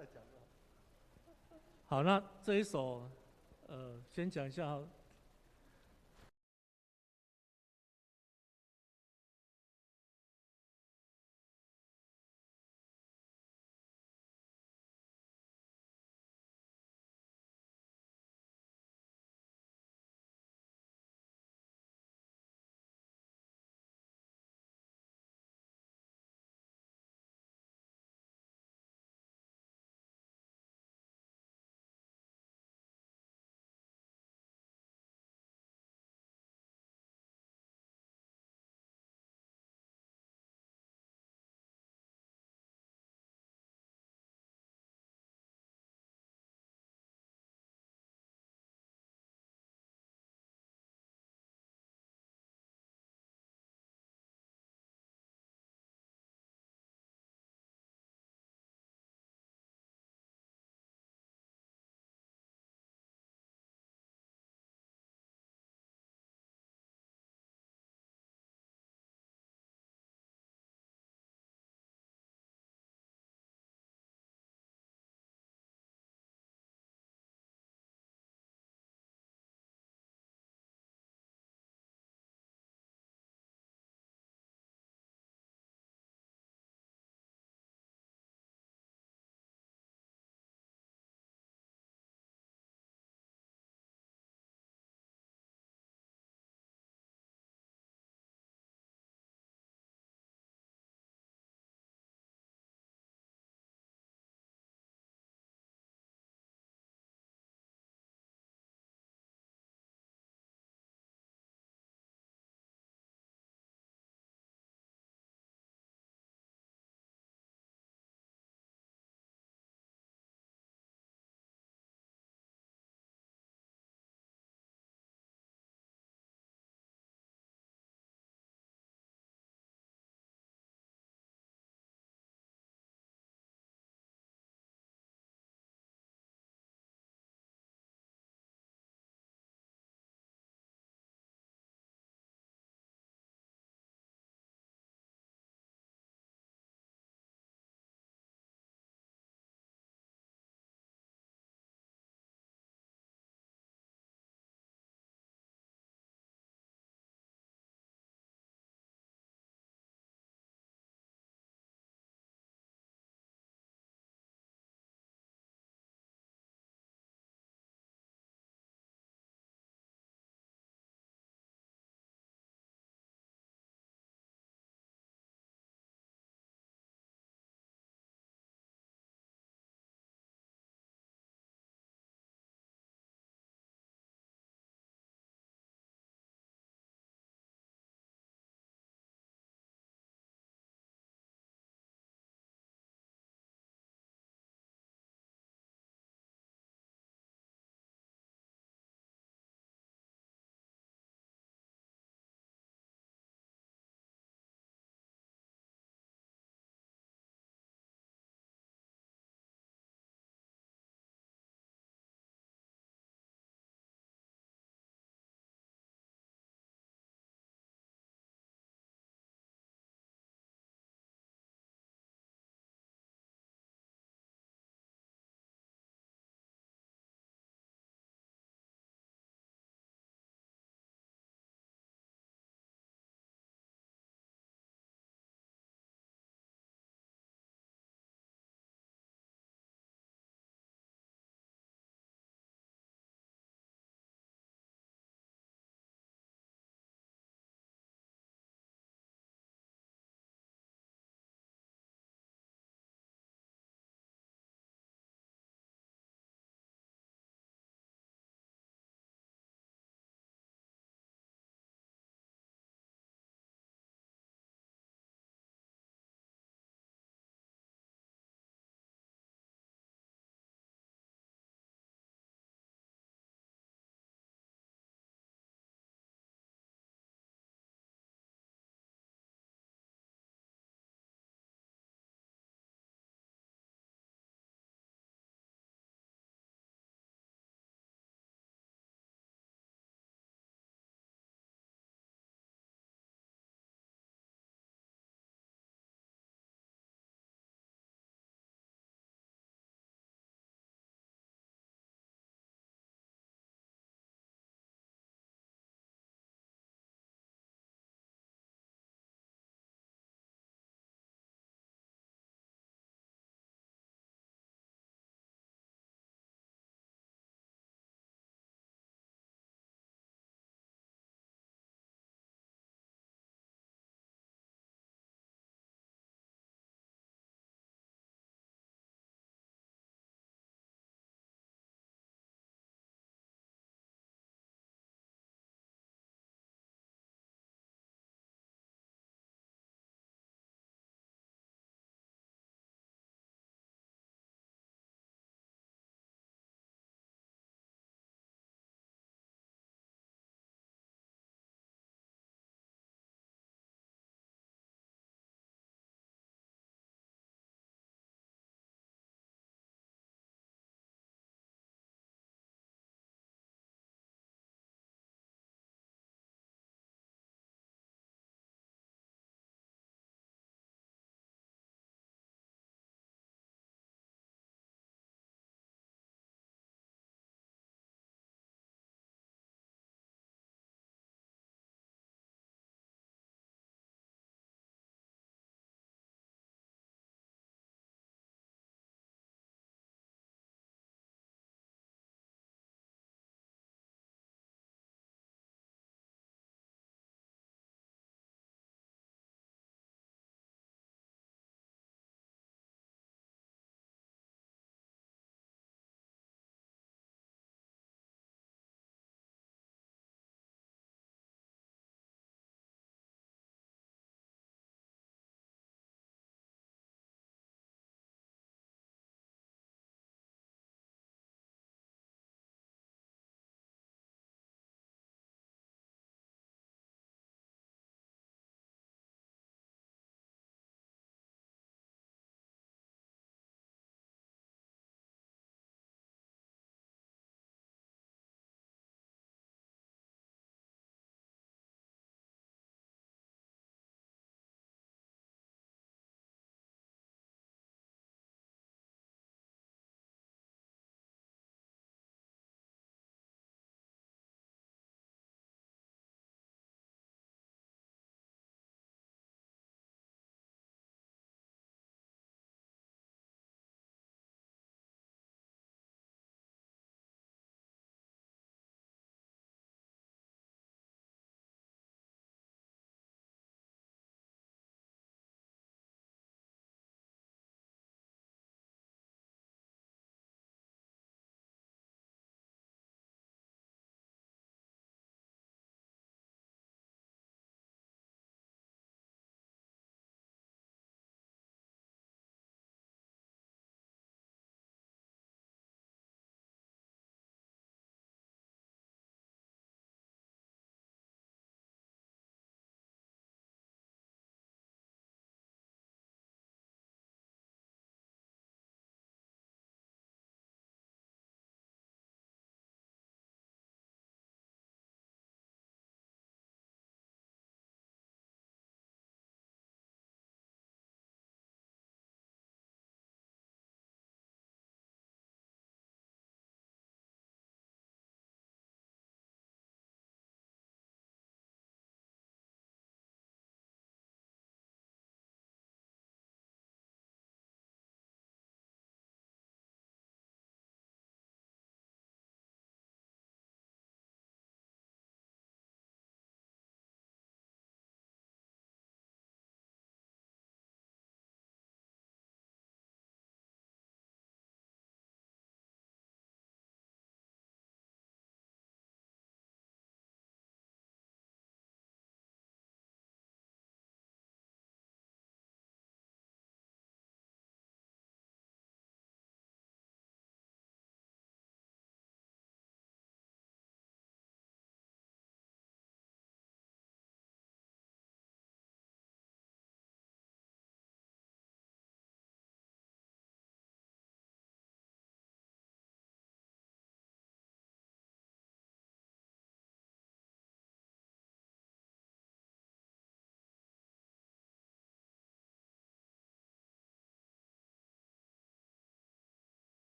再講。好，那這一首，先講一下。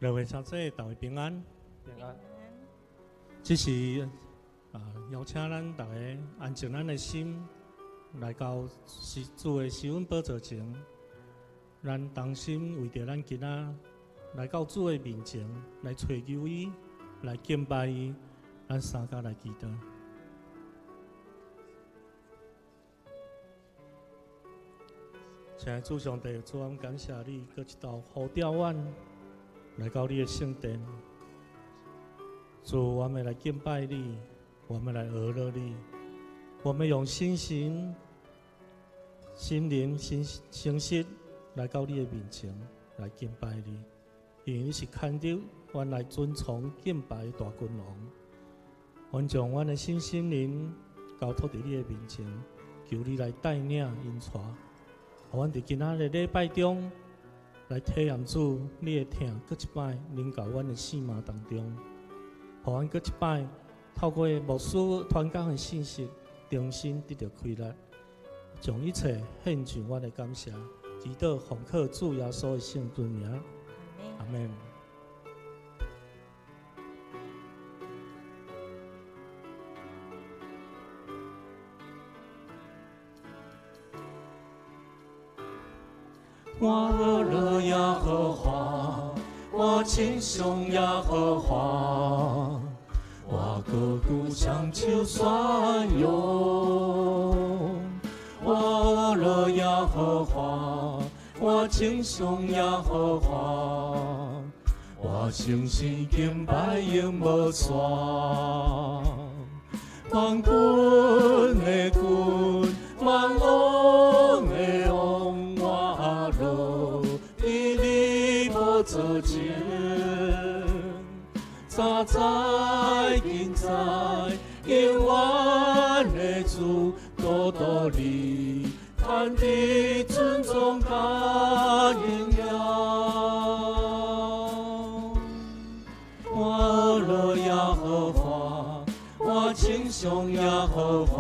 各位小姐，大家平安。平安。這是邀請咱大家安靜咱的心，來到是主的施恩寶座前，咱同心為著咱囡仔來到主的面前，來揣求伊，來敬拜伊，咱三家來祈禱。親愛的主上帝，主，阮感謝你，閣一道呼召阮來到你的聖殿。主，我們來敬拜你，我們來阿樂你，我們用信心、心靈、心誠實來到你的面前來敬拜你，因為你是牽著阮來尊崇敬拜的大君王。阮將阮的心、心靈交託佇你的面前，求你來帶領引帶。予阮佇今仔日禮拜中來體驗主你的疼，閣一擺臨到阮的生命當中，予阮閣一擺透過牧師傳講的信息，重新得著開力，將一切獻上阮的感謝，祈禱奉靠主耶穌的聖尊名，阿們。我阿樂耶和華，我稱頌耶和華，我高舉雙手宣揚。我阿樂耶和華，我稱頌耶和華，我誠心敬拜永無煞。萬軍的軍，萬王的王。做前，早知今知，永遠的主，独独你，堪得尊崇佮榮耀。我阿樂耶和華，我稱頌耶和華，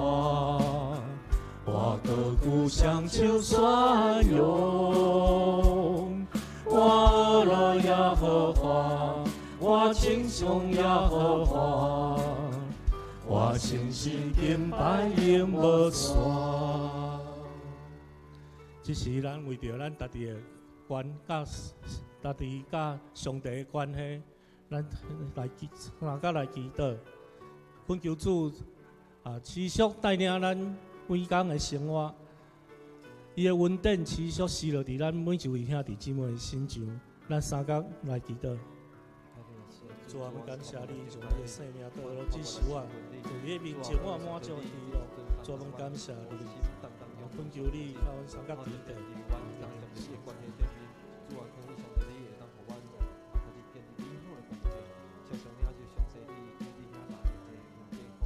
我高舉雙手宣揚。我阿樂耶和華，我稱頌耶和華，我誠心敬拜永無煞。這是咱為著咱家己的關，佮家己佮上帝的關係，咱來祈，大家來祈禱，懇求主持續帶領咱每工的生活。伊的恩典持續施落佇咱每一位兄弟姊妹的身上，咱三工來祈禱。主啊，我感謝你，將你的生命道路指示我，在你的面前我滿足喜樂。主啊，我感謝你，懇求你，共阮三工祈禱。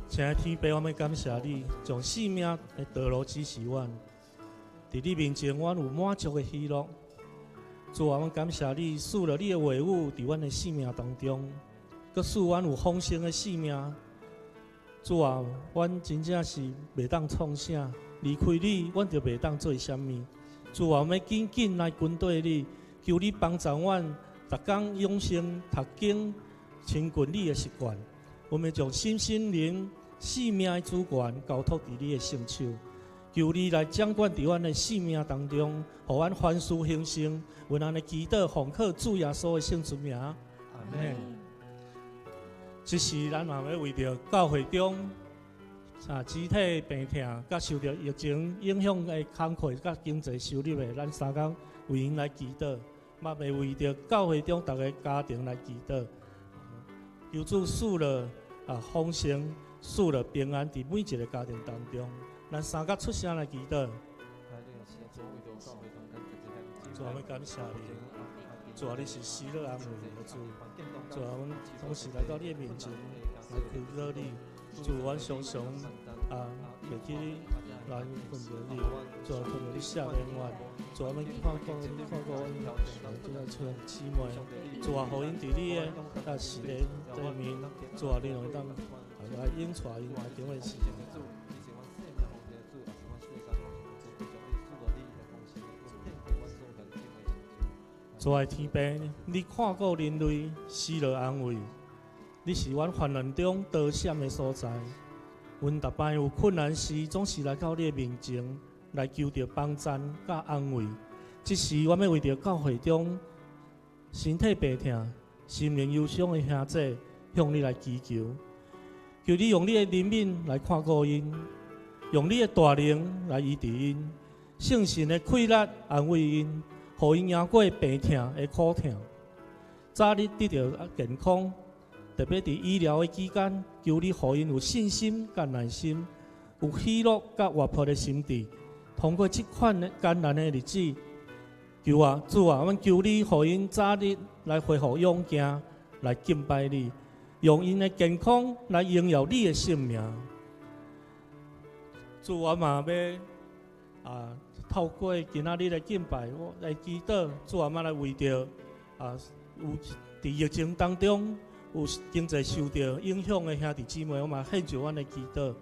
親愛的天父，我們感謝你，將生命的道路指示阮。佇你面前，阮有滿足的喜樂。主啊，阮感謝你賜了你的話語佇阮的生命當中，閣賜阮有豐盛的生命。主啊，阮真正是袂當創啥，離開你，阮就袂當做啥物。主啊，阮欲緊緊來跟綴你，求你幫助阮，逐工養成讀經、親近你的習慣。阮欲將身心靈、生命的主權交託佇你的聖手。求你來掌管佇阮的生命當中，予阮凡事興盛。為咱的祈禱，奉靠主耶穌的聖尊名，阿們。這時，咱嘛欲為著教會中肢體病痛，佮受著疫情影響的工課佮經濟收入的，咱三工為𪜶來祈禱，嘛欲為著教會中逐个家庭來祈禱。求主賜落豐盛，賜落平安佇每一个家庭當中。咱三個出聲來祈禱。主啊，我感謝你。主啊，你是喜樂安慰的主。主啊，阮總是來到你的面前來祈禱你。主，阮常常袂記你來困著你。主啊，懇求你赦免阮。主啊，阮看過看過阮這個親姊妹。主啊，予𪜶佇你的時間對面。主啊，你會當來引帶𪜶來中的時。主愛天父，你看顧人類，施予安慰，你是阮患難中躲閃的所在。阮逐擺有困難時，總是來到你的面前，來求著幫贊佮安慰。這時，我欲為著教會中身體病痛、心靈憂傷的兄弟，向你來祈求，求你用你的憐憫來看顧𪜶，用你的大能來醫治𪜶，聖神的氣力安慰𪜶，予𪜶贏過病痛的苦痛，早日得著健康。特別佇醫療的期間，求你予𪜶有信心佮耐心，有喜樂佮活潑的心智，通過這款的艱難的日子。求啊，主啊，阮求你予𪜶早日來恢復勇健，來敬拜你，用𪜶的健康來榮耀你的聖名。主，我嘛欲透過今仔日的敬拜，我來祈禱，主啊，嘛來為著有佇疫情當中有經濟受著影響的兄弟姊妹，我嘛獻上阮的祈禱。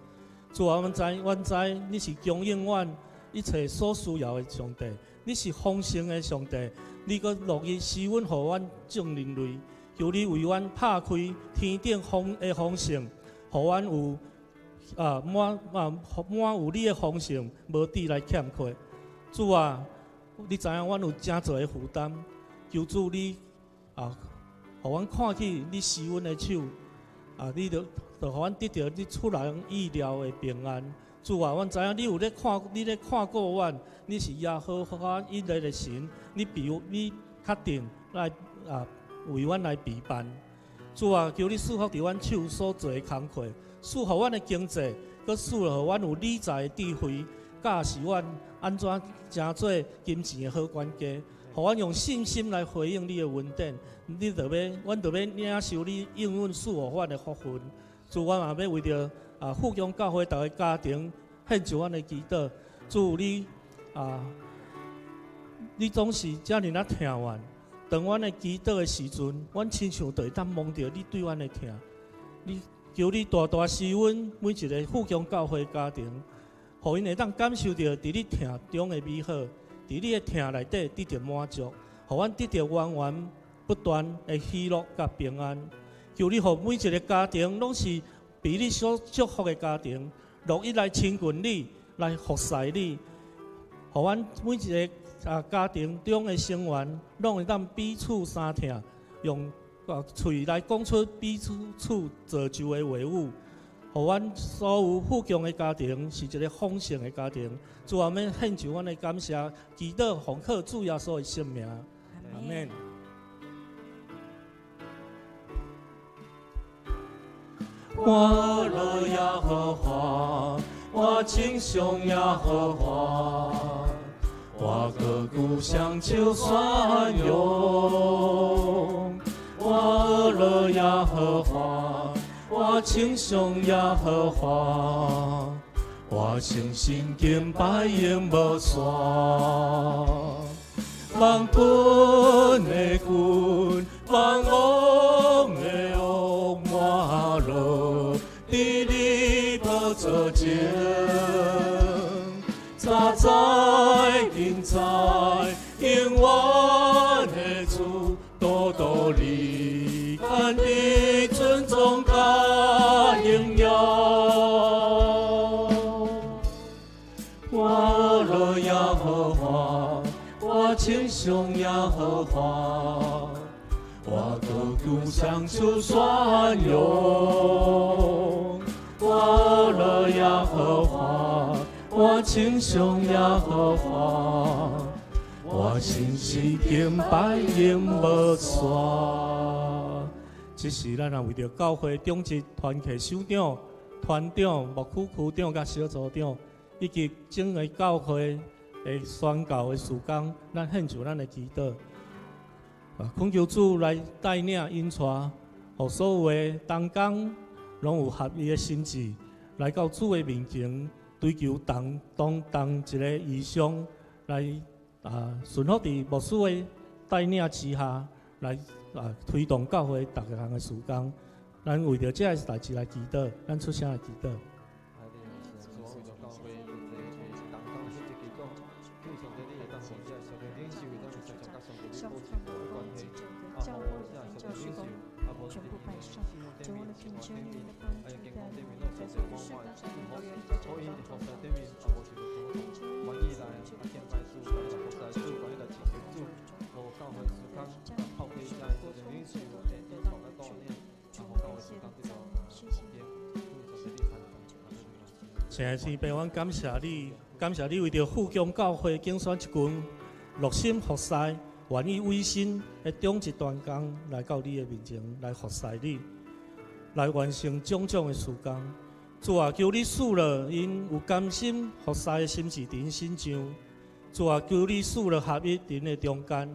主啊，阮知你是供應阮一切所需要的上帝，你是豐盛的上帝，你閣樂意施恩予阮眾人類，求你為阮拍開天頂豐的豐盛，予阮有滿啊滿有你的豐盛，無致來欠缺。主啊，你知影阮有誠濟的負擔，求主你予阮看起你施阮的手，你就予阮得著你出人意料的平安。主啊，阮知影你有咧看，你咧看顧阮，你是耶和華以勒的神，你比你確定來為阮來備辦。主啊，求你賜福佇阮手所做的工課，賜予阮的經濟，閣賜予阮有理財的智慧，教示阮按怎成做金錢的好管家，予阮用信心來回應你的恩典。你就欲，阮就欲領受你應允賜予阮的福分。主，阮嘛欲為著富強教會逐个家庭獻上阮的祈禱。主你你總是遮爾仔疼阮。當阮的祈禱的時陣，阮親像就會當摸著你對阮的疼。你求你大大施恩每一个富強教會家庭，予𪜶會當感受著佇你疼中的美好，佇你的疼內底得著滿足，予阮得著源源不斷的喜樂佮平安。求你予每一个家庭攏是被你所祝福的家庭，樂意來親近你，來服侍你，予阮每一个家庭中的成員，攏會當彼此相疼，用喙來講出彼此造就的話語，予阮所有富強的家庭是一个豐盛的家庭。主啊，阮獻上阮的感謝，祈禱奉靠主耶穌的聖名，阿們。我樂耶和華，我稱頌耶和華，我閣舉雙手宣揚。我樂耶和華，我稱頌耶和華，我誠心敬拜永無煞。萬軍的軍，萬王的王，我樂佇你寶座前，早知今在永遠的主，獨獨你權力尊榮佮榮耀。我樂耶和華，我稱頌耶和華，我閣舉雙手宣揚。我樂耶和華，我稱頌耶和華，我誠心敬拜永無煞。這時咱也為著教會長執團契首長、團長、牧區區長佮小組長，以及整个教會的宣教的事工，咱獻上咱的祈禱。懇求主來帶領引帶，予所有的同工攏有合一的心志，來到主的面前，追求同同同一个異象，來順服佇牧師的帶領之下，來推動教會逐個項的事工。咱為著這个代誌來祈禱，咱出聲來祈禱。關係，予聖靈領袖，無論佇信仰頂面、生活頂面，還有健康頂面，攏上帝滿滿的祝福，予𪜶佇服侍頂面，無受著阻擋，願意來敬拜主，願意來服侍主，願意來尋求主，予教會事工，透過遮的屬靈領袖的引導佮帶領，予教會事工得著復興，感謝上帝你傳。親愛的天父，阮感謝你，感謝你為著富強教會揀選一群熱心服侍、願意委身的長執同工來到你的面前來服侍你，來完成種種的事工。主啊，求你賜予𪜶有甘心服侍的心志佇𪜶身上。主啊，求你賜予合一佇𪜶的中間，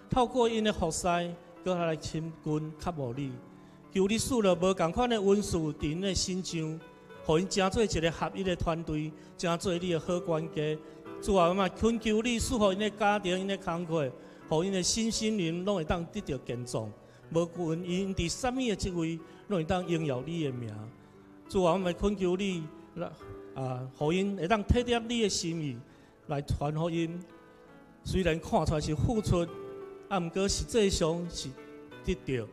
透過𪜶的服侍，閣較來親近渴慕你。求你賜予無仝款的恩賜佇𪜶的身上，予𪜶成做一個合一的團隊，成做你的好管家。主啊，我嘛懇求你賜予𪜶的家庭、𪜶的工課，予𪜶的身心靈攏會當得著健壯。無論𪜶佇啥物的職位，攏會當榮耀你的名。主啊，我嘛懇求你，予𪜶會當體貼你的心意來傳福音。雖然看出來是付出，毋過實際上是得著。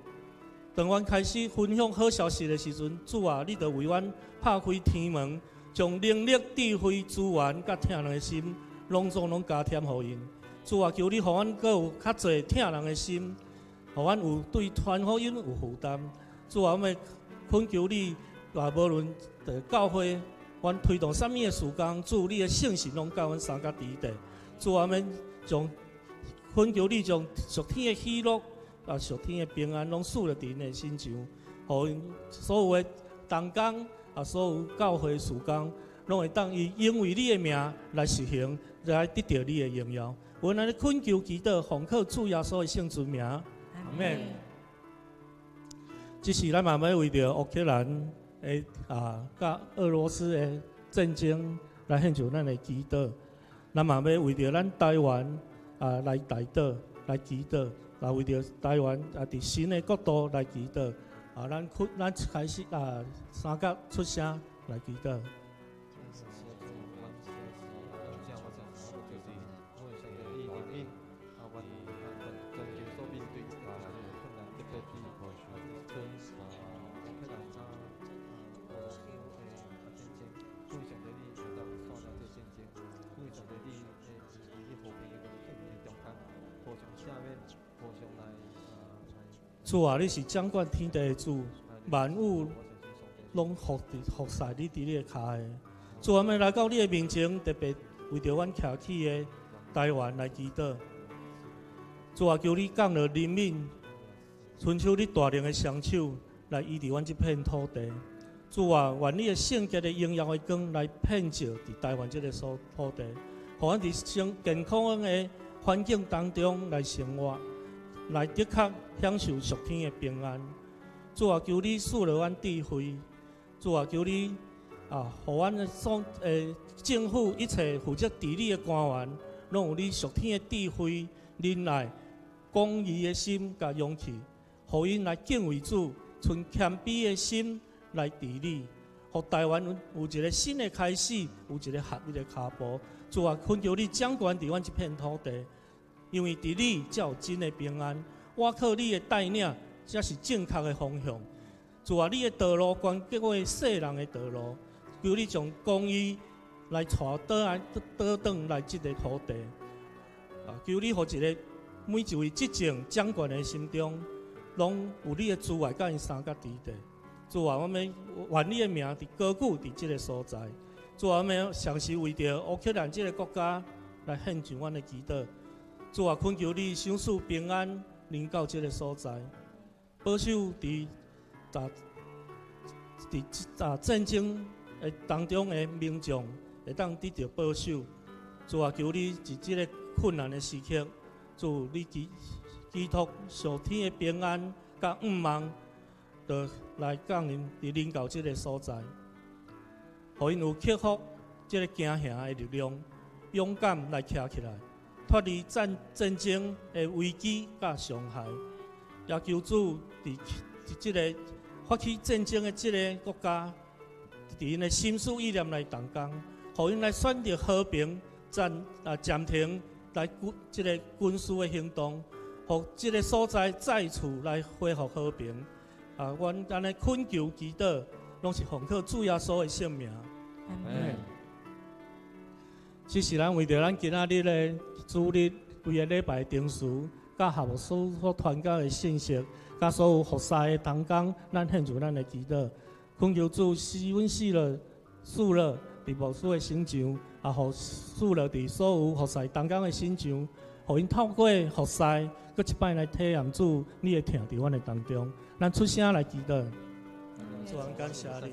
當阮開始分享好消息的時陣，主啊，你就為阮拍開天門，將能力、智慧、資源佮疼人的心，攏總攏加添予𪜶。主啊，求你予阮閣有較濟疼人的心，予阮有對傳福音有負擔。主啊，我們懇求你，無論佇教會，阮推動啥物的事工，主你的聖神攏佮阮相佮佇底。主啊，我們將懇求你將屬天的喜樂，屬天的平安，攏賜予佇𪜶的身上，予𪜶所有的同工，所有教會事工，攏會當以因為你的名來實行，來得著你的榮耀。阮按呢懇求祈禱，奉靠主耶穌的聖尊名，阿們。這時咱嘛欲為著烏克蘭的佮俄羅斯的戰爭來獻上咱的祈禱。咱嘛欲為著咱台灣來代禱來祈禱。來為著台灣佇神的國度來祈禱。咱開始三甲出聲來祈禱。主啊，你是掌管天地的主，萬有攏服佇服侍你佇你的跤下。主啊，我們來到你的面前，特別為著阮徛起的台灣來祈禱。主啊，求你降落憐憫，親像你大能的雙手來醫治阮這片土地。主啊，願你的聖潔的榮耀的光來遍照佇台灣這个所土地，予阮佇生健康的環境當中來生活，來的確享受屬天的平安。主啊，求你賜予阮智慧。主啊，求你予阮的所政府一切負責治理的官員，攏有你屬天的智慧、忍耐、公義的心佮勇氣，予𪜶來敬畏主，存謙卑的心來治理，予台灣有一个新的開始，有一个合一的跤步。主啊，懇求你掌權佇阮這片土地，因為佇你才有真的平安。倚靠你的帶領，才是正確的方向。主啊，你的道路懸過世人的道路，求你將公義來帶倒來倒轉來這个土地。求你予一个每一位執政掌權的心中，攏有你的慈愛佮𪜶相佮佇底。主啊，我們願你的名佇高舉佇這个所在。主啊，我們同時為著烏克蘭這个國家來獻上阮的祈禱。主啊，懇求你賞賜平安臨到這个所在，保守佇戰爭的當中的民眾會當得著保守。主啊，求你佇這个困難的時刻，主你寄託上天的平安佮盼望，就來降臨佇臨到這个所在，予𪜶有克服這个驚嚇的力量，勇敢來徛起來，脫離戰爭的危機佮傷害。也求主佇這个發起戰爭的這个國家，佇𪜶的心思意念來動工，予𪜶來選擇和平、暫停來軍這个軍事的行動，予這个所在再次來恢復和平。啊，阮按呢懇求祈禱，攏是奉靠主耶穌的聖名。這是咱為著咱今仔日的主日，規个禮拜定時，佮合牧師所傳講的信息，佮所有服侍的同工，咱獻上咱的祈禱，懇求主賜阮喜樂、賜樂佇牧師的身上，也予賜樂佇所有服侍同工的身上，予𪜶透過服侍，閣一擺來體驗主你的疼佇阮的當中。咱出聲來祈禱。主啊，感謝你。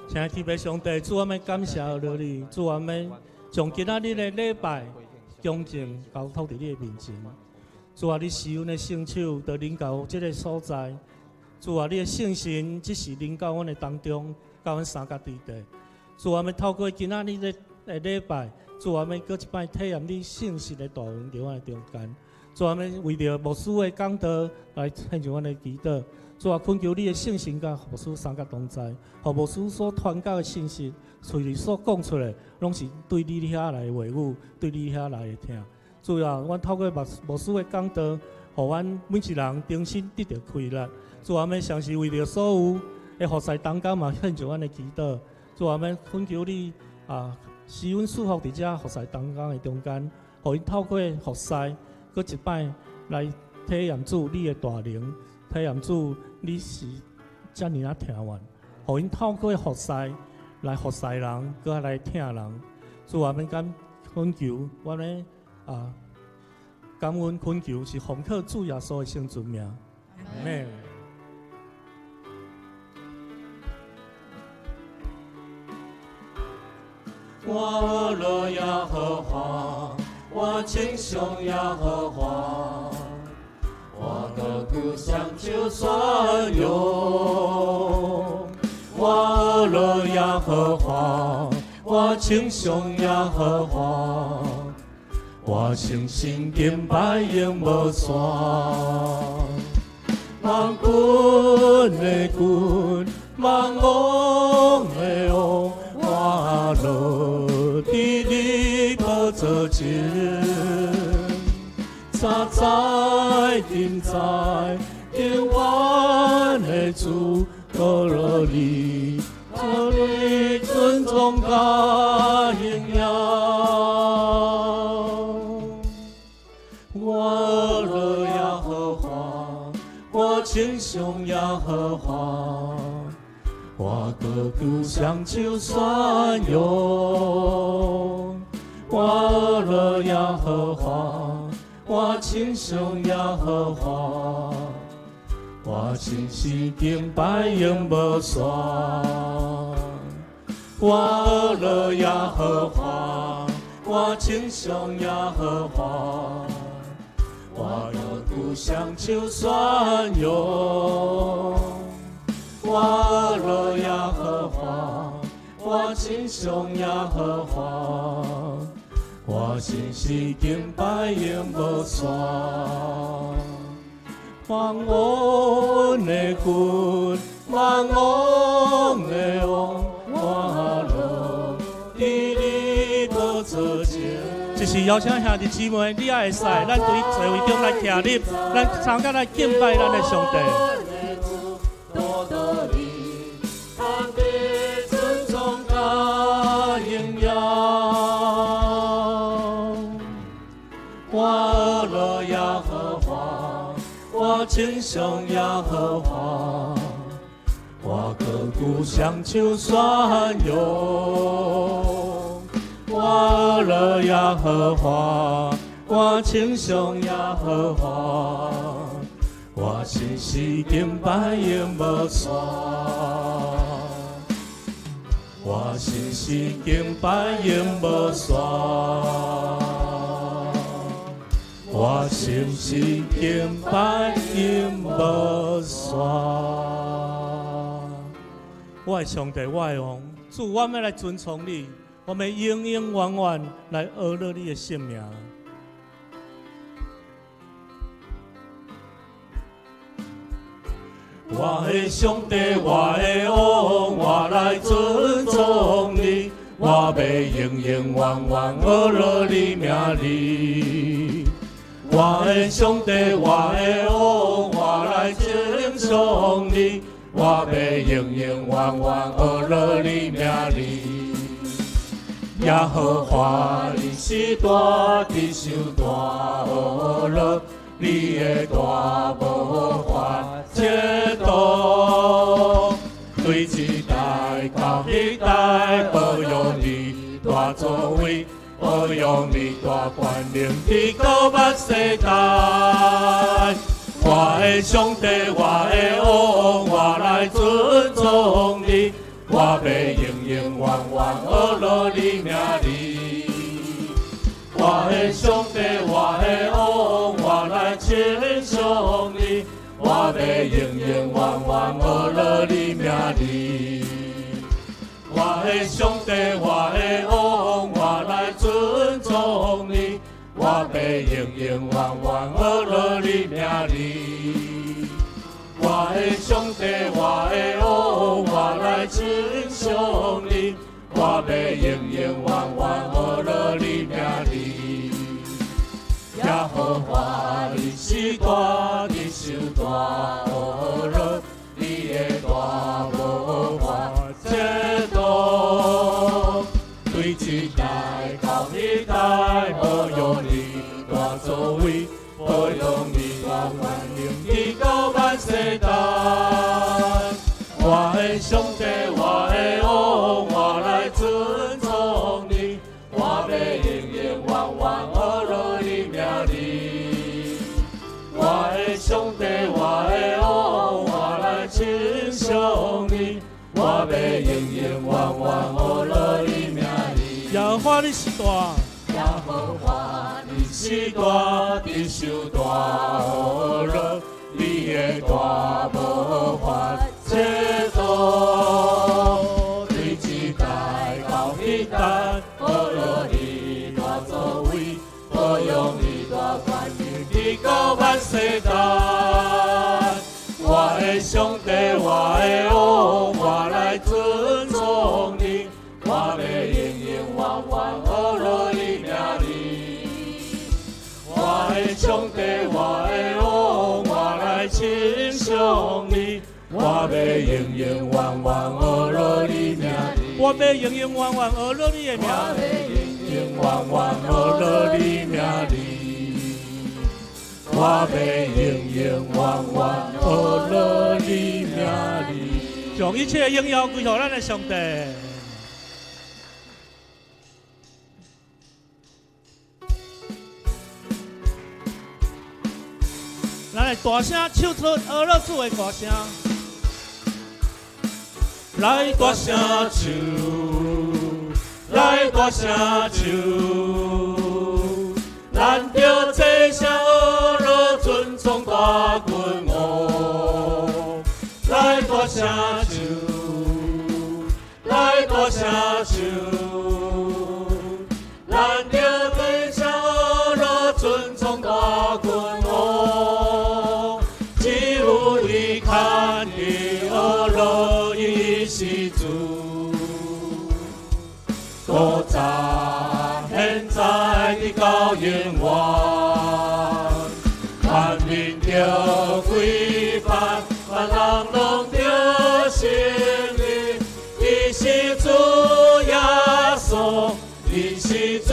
親愛的天父上帝，主，我們感謝你，主，我們將今仔日的禮拜恭敬交託佇你的面前。主啊，你施阮的聖手，就臨到這个所在。主啊，你的聖神這時臨到阮的當中，佮阮相佮佇地。主啊，我們透過今仔日的禮拜，主啊，我們閣一擺體驗你聖神的大能佇阮的中間。主啊，我們為著牧師的講道來獻上阮的祈禱。主啊，懇求你的聖神佮牧師相佮同在，予牧師所傳講的信息，喙裡所講出來，攏是對你遐來的話語，對你遐來的疼。主啊，阮透過牧師的講道，予阮每一人重新得著開力。主啊，我們相信為著所有的服侍同工嘛，獻上阮的祈禱。主啊，我們懇求你啊，施阮賜福佇遮服侍同工的中間，予𪜶透過服侍，閣一擺來體驗主你的大能，體驗主你是遮爾仔疼阮，予𪜶透過服侍來服侍人，閣來疼人。主啊，我們感懇求，我們啊感恩懇求，是奉靠主耶穌的聖尊名。阿們。我樂耶和華，我稱頌耶和華，我高舉雙手宣揚。我樂耶和華，我稱頌耶和華，我誠心敬拜永無煞。萬軍的軍，萬王的王，我落佇你寶座前，早在今在永遠的主，高樂你，高你尊崇佮榮耀。我樂耶和華，我稱頌耶和華。我高舉雙手宣揚，我樂耶和華，我稱頌耶和華，我誠心敬拜永無煞。我樂耶和華，我稱頌耶和華，我高舉雙手宣揚。我樂耶和華，我稱頌耶和華，我誠心敬拜永無煞。萬王的君，萬王的王，我樂佇你寶座前。這是邀請兄弟姊妹，你也會使，咱對座位中來徛立，咱參加來敬拜咱的上帝。稱頌耶和華，我高舉雙手宣揚。我樂耶和華，我稱頌耶和華，我誠心敬拜永無煞。我誠心敬拜永無煞。我誠心敬拜永無煞。我的上帝，我的王，主，我們來尊崇你，我們永永遠遠來阿樂你的聖名。我的上帝，我的王，我來尊崇你，我欲永永遠遠學樂你名字。我的上帝，我的王，我來稱頌你，我欲永永遠遠學樂你名字。耶和華你是大，直受大學樂，你的大無法測度。對這代到彼代，保養你大作為，保養你大權能，直到萬世代。我的上帝，我的王，我來尊崇你，我欲永永遠遠學樂你名字。我的上帝，我的王，我來稱頌你，我欲永永遠遠學樂你名字。我的上帝，我的王，我來尊崇你，我欲永永遠遠學樂你名字。我的上帝，我的王，我來稱頌你，我欲永永遠遠學樂你名字。耶和華你是大，直受大學樂，你的大無法測度。對這代到彼代，保養你大作為，保養你大權能，直到萬世代。我的上帝，我的王，我來尊崇你，我欲永永遠遠學樂你名字。我的上帝，我的王，我來稱頌你，我欲永永遠遠學樂你名字。耶和華你是大，耶和華你是大，直受大學樂，你的大無法測度。對這代到彼代，保養你大作為，保養你大權能，直到萬世代。我的上帝，我的王，我來尊崇你，我欲永永遠遠學樂你名字。我的上帝，我的王，我來稱頌你，我欲永永遠遠學樂你名字。我欲永永遠遠學樂你的名字。永永遠遠學樂你名字。我欲永永遠遠學樂你名字。將一切榮耀歸予咱的上帝。咱來大聲唱出學樂主的歌聲，來大聲唱，來大聲唱，咱著齊聲學樂尊崇大君王。來大聲唱，來大聲唱，咱著齊聲學樂尊崇大君王。只有伊牽的學樂，伊是主。古早、現在，直到永遠，萬民著跪拜，萬人攏著承認，伊是主耶穌，伊是主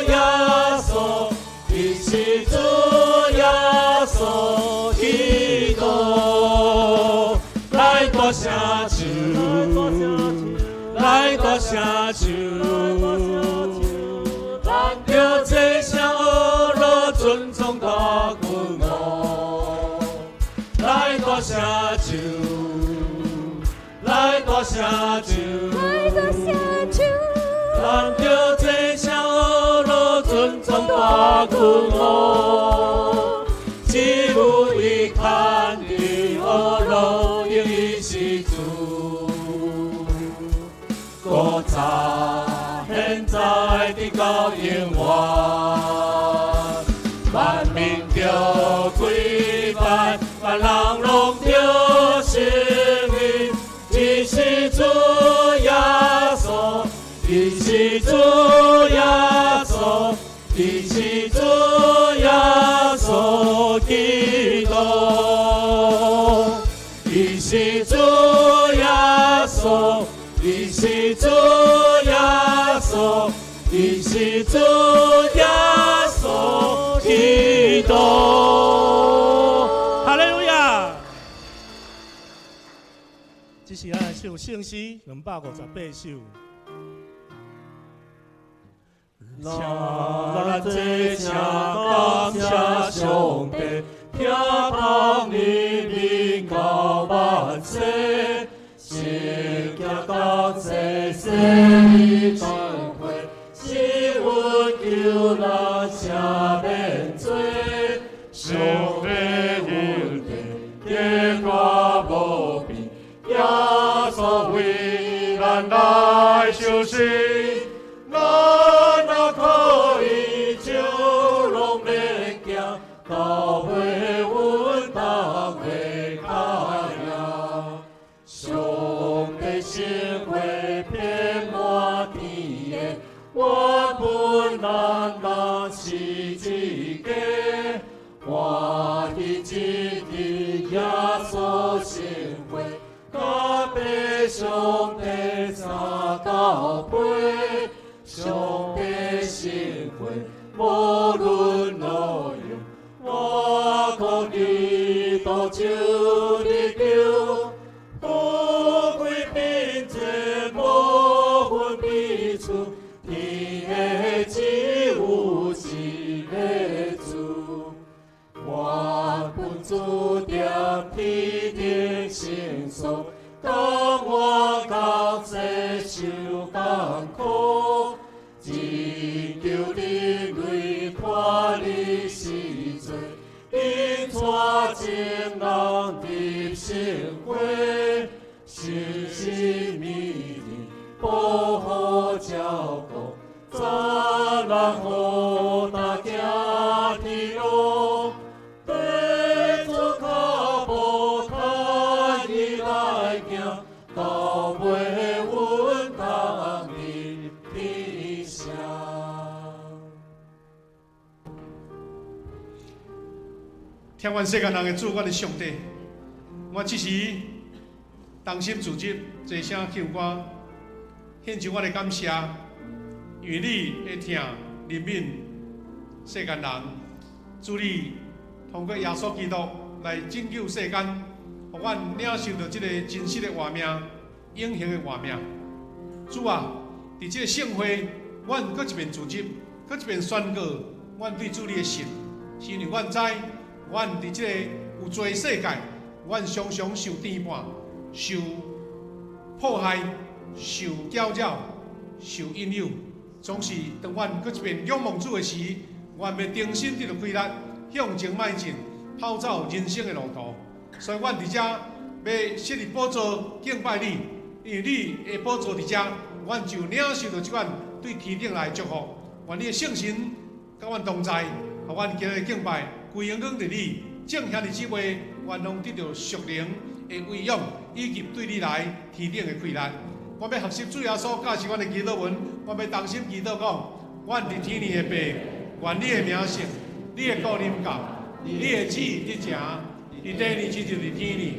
耶穌，伊是主耶穌基督。來大聲唱，來大聲唱，咱著齊聲學樂尊崇大君王。來大聲唱，來大聲唱，咱著齊聲學樂尊崇大君王。只有伊牽的學樂，伊是主。古早、現在，直到永遠，萬民著跪拜，萬人攏著承是主耶穌，伊是主耶穌基督，伊是主耶穌，伊是主耶穌，伊是主耶穌基督。哈利路亞！這是咱來唱聖詩258首。咱這請感謝上帝，聽芳你面到萬世，聖潔到這世恩惠，是阮求咱赦免罪，上帝恩典結果無變，耶穌為咱來受死。咱若可以就攏免驚，到尾阮同的脚印。上帝聖話遍滿天的，原本咱人是一家，歡喜一日耶穌聖話，甲父上帝三交杯。上帝聖話無論路用，我靠基督就得救。富貴貧賤無分彼此，天下只有一个主。願本主踮天頂聖所，甘願到世受艱苦。拯救人類脫離死罪，引帶眾人入聖會，神是美人，保護照顧，讚咱予大行天路，跟主腳步牽伊來行，到尾阮同入天城。聽阮世間人的主，阮的上帝，我這時同心組織，齊聲唱歌，獻上我的感謝，因為你會疼憐憫世間人，主你通過耶穌基督來拯救世間，予阮領受到這個真實的活命、永恆的活命。主啊，佇這個聖會，阮閣一遍組織，閣一遍宣告，阮對主你的信，是因為阮知。阮佇這個有罪世界，阮常常受牽絆、受迫害、受攪擾、受引誘，總是當阮閣一遍仰望主的時，阮欲重新得著氣力，向前邁進，跑走人生的路途。所以，阮佇遮欲設立寶座敬拜你，因為你的寶座佇遮，阮就領受著這款對天頂來的祝福。願你的聖神佮阮同在，予阮今日敬拜。歸榮光佇你，眾兄弟姊妹，願攏得著屬靈的餵養，以及對你來天頂的氣力。我欲學習主耶穌教示阮的祈禱文，我欲同心祈禱講：阮佇天裡的父，願你的名聖，你的國臨到，你的旨意得成，佇地裡親像佇天裡。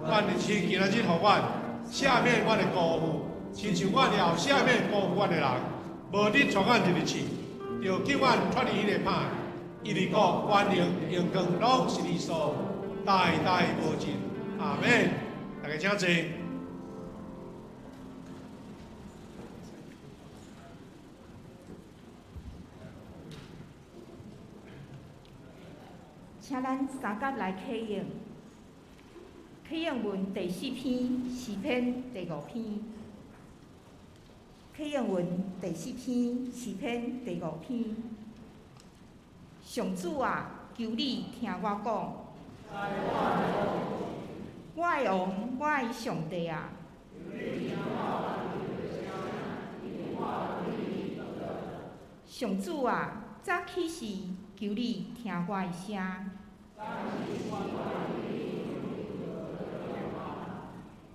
願你賜今仔日予阮赦免阮的辜負，親像阮也有赦免辜負阮的人，無得帶阮入去試，著救阮脫離彼个歹。一日國萬榮榮光攏是你所，代代無盡。阿們，大家請坐。請咱三甲來啟應，啟應文第四篇，詩篇第五篇。啟應文第四篇，詩篇第五篇。上主啊，求你聽我講。我的王，我的上帝啊！上主啊，早起時，求你聽我的聲。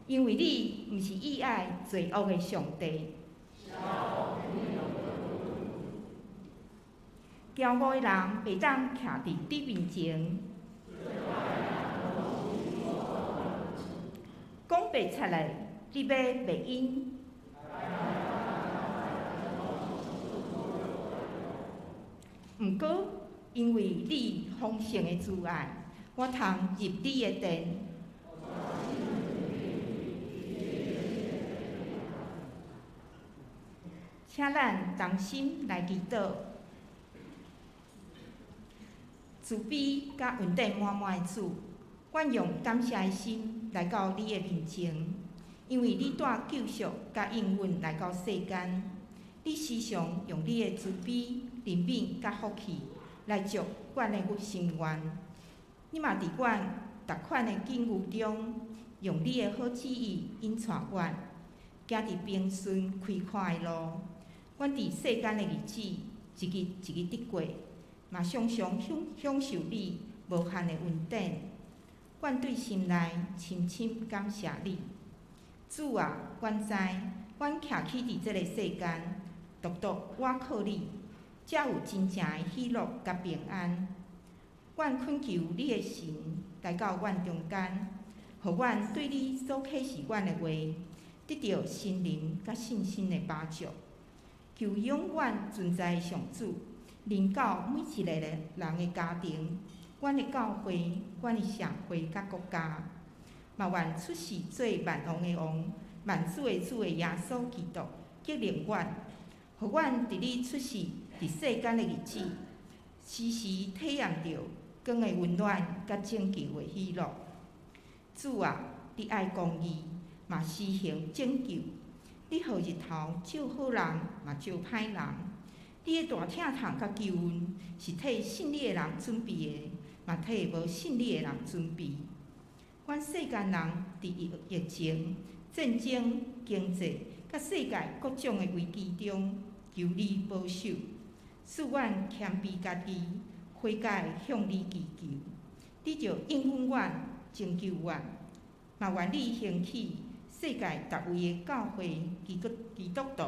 因為你毋是喜愛罪惡的上帝。驕傲的人袂當徛佇你面前。講白賊的，你欲滅𪜶？毋過，因為你豐盛的慈愛，我通入你的殿。請咱同心來祈禱，慈悲佮恩典滿滿的主，阮用感謝的心來到你的面前，因為你帶救贖佮應允來到世間，你時常用你的慈悲、憐憫佮福氣來祝阮的心願。你嘛佇阮逐款的境遇中，用你的好旨意引帶阮，行佇平順開闊的路。阮佇世間的日子，一日一日佇過，嘛常常享受你無限的恩典。阮對心內深深感謝你，主啊！阮知，阮徛起佇這个世間，獨獨倚靠你，才有真正的喜樂佮平安。阮懇求你的神來到阮中間，予阮對你所啟示阮的話，得著心靈佮信心的飽足。求永遠存在的上主，臨到每一個人的家庭、阮的教會、阮的社會佮國家，嘛願出世做萬王的王、萬主的主的耶穌基督，激勵阮，予阮佇你出世佇世間的日子，時時體驗著光的溫暖佮拯救的喜樂。主啊，你愛公義，嘛施行拯救。你予日頭照好人，嘛照歹人。你的大疼痛佮救恩，是替信你的人準備的，嘛替無信你的人準備。阮世間人佇疫情、戰爭、經濟佮世界各種的危機中，求你保守，使阮謙卑家己，悔改向你祈求，你就應允阮，拯救阮。嘛願你興起世界逐位的教會基督徒，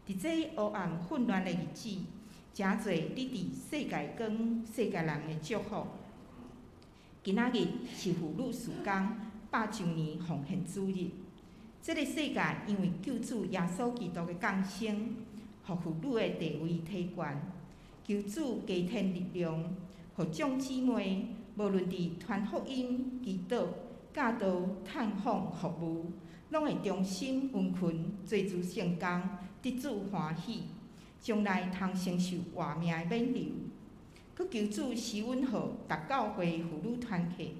佇這黑暗混亂的日子，誠濟你佇世界光、世界人的祝福。今仔日是婦女事工100週年奉獻主日。這个世界因為救主耶穌基督的降生，予婦女的地位提懸。求主加添力量，予眾姊妹無論佇傳福音、祈禱、教導、探訪、服務，攏會忠心殷勤，做主聖工，得主歡喜，將來通承受活命的勉勵。閣求主施恩予逐教會婦女團契，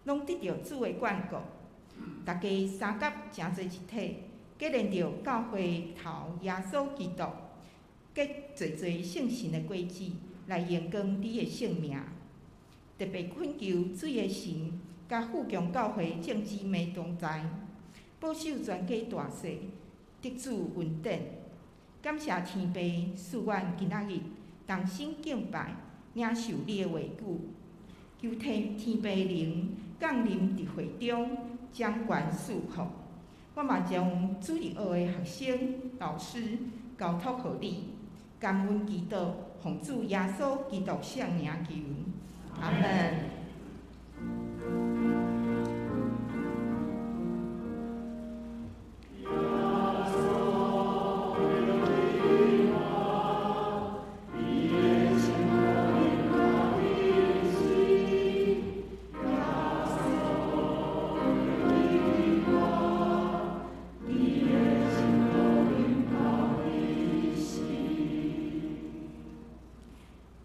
攏得著主的眷顧，大家相佮成做一體，結連著教會頭耶穌基督，結濟濟聖神的果子，來榮光你的聖名。特別懇求水的神，佮富強教會眾姊妹同在，保守全家大細，得主恩典。感謝天父賜阮今仔日同心敬拜，領受你的話語。求天父靈降臨佇會中，掌權賜福。我嘛將主日學的學生、老師交託予你，感恩祈禱，奉主耶穌基督聖名求，阿們。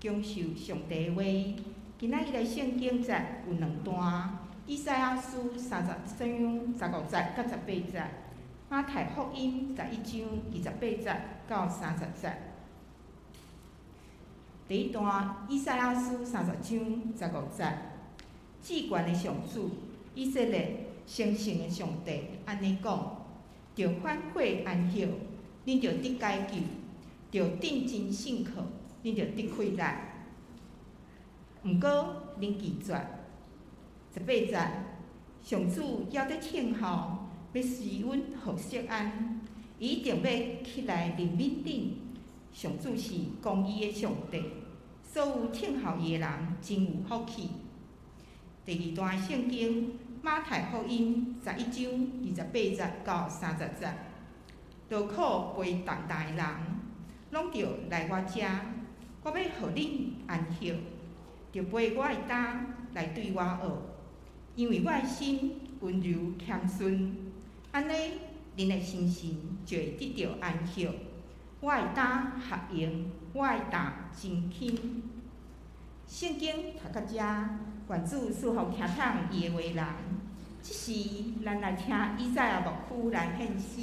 享受上帝的話。今仔日的聖經節有兩段：以賽亞書30章15節到18節，馬太福音11章28節到30節。第一段，以賽亞書30章15節，至懸的上主，以色列成聖的上帝，按呢講：著反悔安息，恁就得解救；著認真信靠，恁就得氣力。毋過，恁拒絕。18節，上主猶佇等候，欲施阮予錫安，伊一定欲起來憐憫恁。上主是公義的上帝，所有听候伊的人真有福气。第二段圣经，马太福音11章28节到30节，劳苦背重担的人，拢著来我遮，我欲予恁安息。著背我的担来对我学，因为我的心温柔谦逊，按呢，恁的心神就会得著安息。我的担合用，我的担真轻。圣经读到遮，愿主赐福听筒伊的话人。这时，咱来听以赛亚牧师来献诗。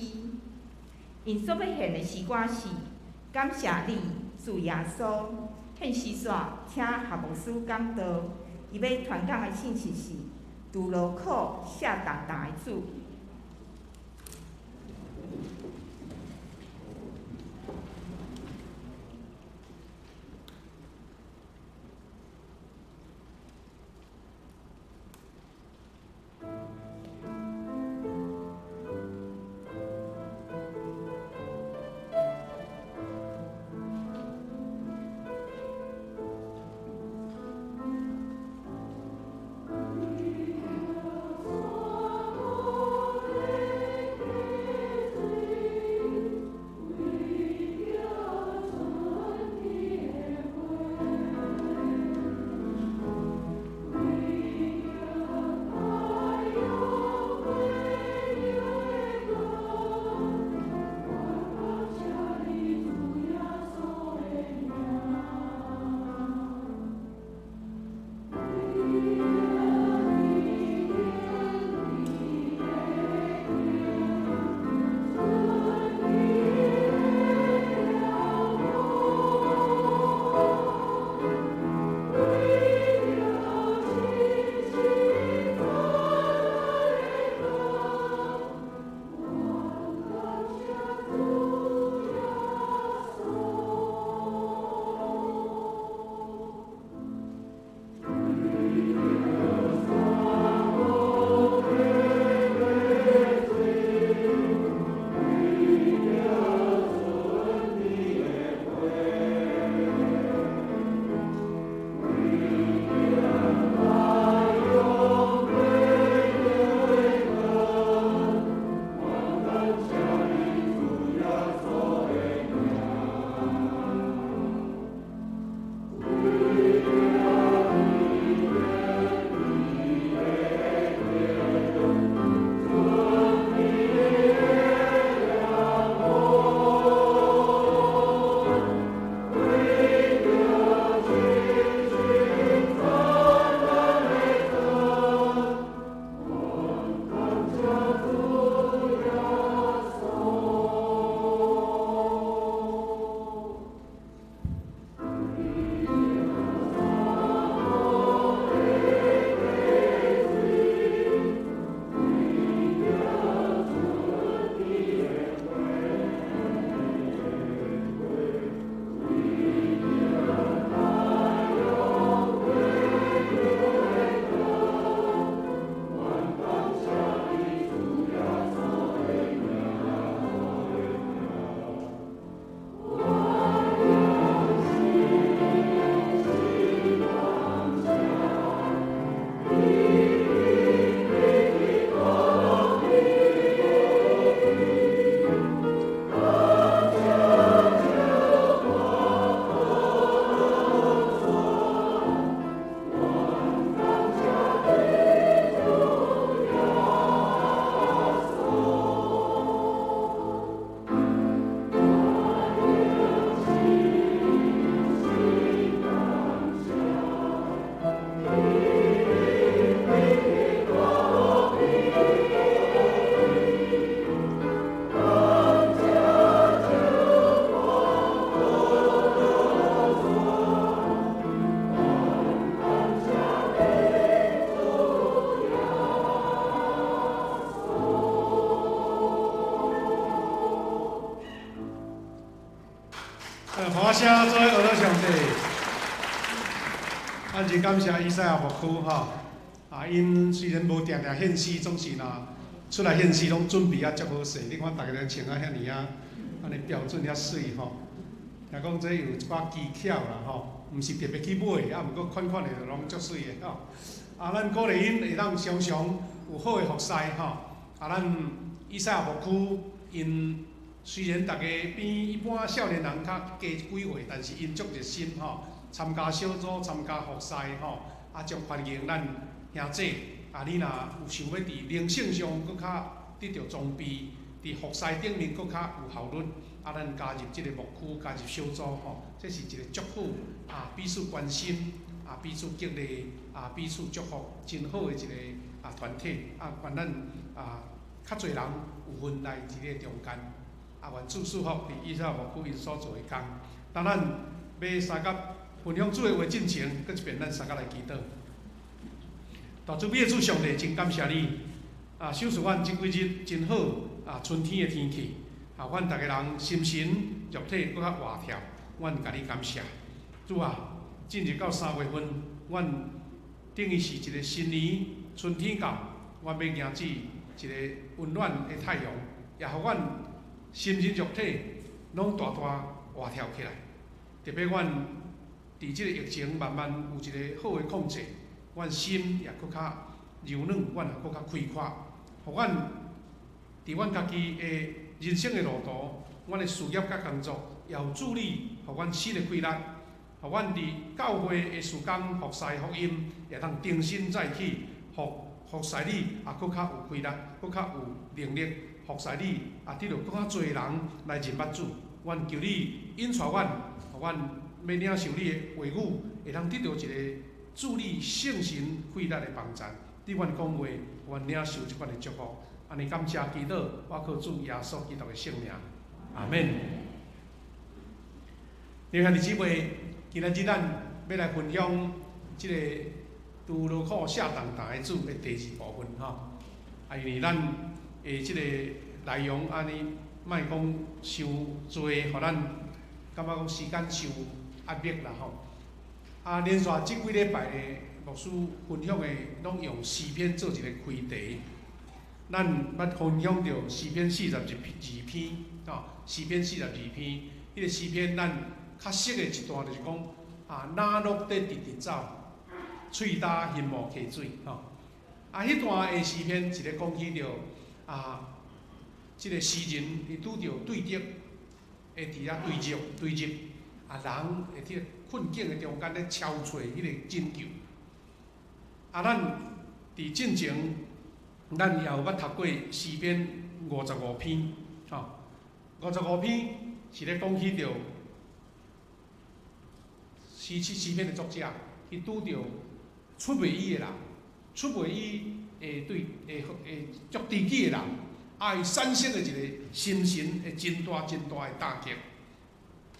𪜶所欲献的诗歌是：感谢你，主耶稣。献诗煞，请何牧师讲道。伊欲传讲的信息是：除劳苦卸重担的主。拍声做伙学到上帝。咱真感谢以赛亚牧师吼，啊，𪜶虽然无定定献诗，总是若出来献诗拢准备啊足好势。你看逐个人穿啊遐尔啊，按呢标准遐媠吼。聽講這有一寡技巧啦吼，毋是特別去買，啊，毋過款款的就攏足媠的吼。啊，咱鼓勵𪜶會當常常有好的服侍吼。啊，咱以賽亞牧區𪜶雖然逐家比一般少年人較加幾歲，但是𪜶足熱心吼，參加小組、參加服侍吼，啊，足歡迎咱兄姊。啊，你若有想欲佇靈性上閣較得著裝備，佇服侍頂面閣較有效率，啊，咱加入這个牧區，加入小組吼，這是一個足好啊，彼此關心啊，彼此激勵啊，彼此祝福，真好的一個啊團體啊，願咱啊較濟人有份來佇這个中間，啊，願主賜福佇以賽亞牧區𪜶所做的工。當咱欲相佮分享主的話進前，閣一遍咱相佮來祈禱。大慈悲的主上帝，真感謝你啊！賞賜阮這幾日真好啊，春天的天氣啊，阮逐家人心神肉體閣較活跳，阮共你感謝。主啊，進入到三月份，阮等於是一個新年，春天到，阮欲迎接一個溫暖的太陽，也予阮心神肉體攏大大活跳起來。特別阮佇這個疫情慢慢有一個好的控制。阮心也閣較柔軟，阮也閣較開闊，予阮佇阮家己的人生的路途，阮的事業佮工作，也有助力，予阮新的氣力，予阮佇教會的事工服侍福音，也通重新再起，予服侍你也閣較有氣力，閣較有能力服侍你，也得著閣較濟人來認捌主。阮求你引帶阮，予阮欲領受你的話語，會當得著一个助力聖神氣力的幫贊，對阮講話，阮領受這款的祝福。按呢感謝祈禱，我靠主耶穌基督的聖名，阿們。弟兄姊妹，今仔日咱欲來分享這个拄勞苦卸重擔的主的第二部分吼。啊，因為咱的這个內容按呢，莫講傷濟，予咱感覺講時間傷壓迫啦吼。啊，連續這幾禮拜的牧師分享的，攏用詩篇做一个開題。咱捌分享著詩篇42篇，吼，詩篇四十二篇，彼个詩篇咱較熟的一段就是講啊，哪鹿佇直直走，喙焦欣慕溪水，吼。啊，彼段的詩篇一个講起著啊，這个詩人伊拄著對敵，會佇遐追擊追擊，啊，人會佇困境的中間咧敲揣彼个拯救。啊，咱佇進前，咱也有捌讀過詩篇五十五篇，吼，五十五篇是咧講起著詩詩篇的作者，伊拄著出賣伊的人，出賣伊會對會會足知己的人，啊，伊產生的一个心神的真大真大的打擊。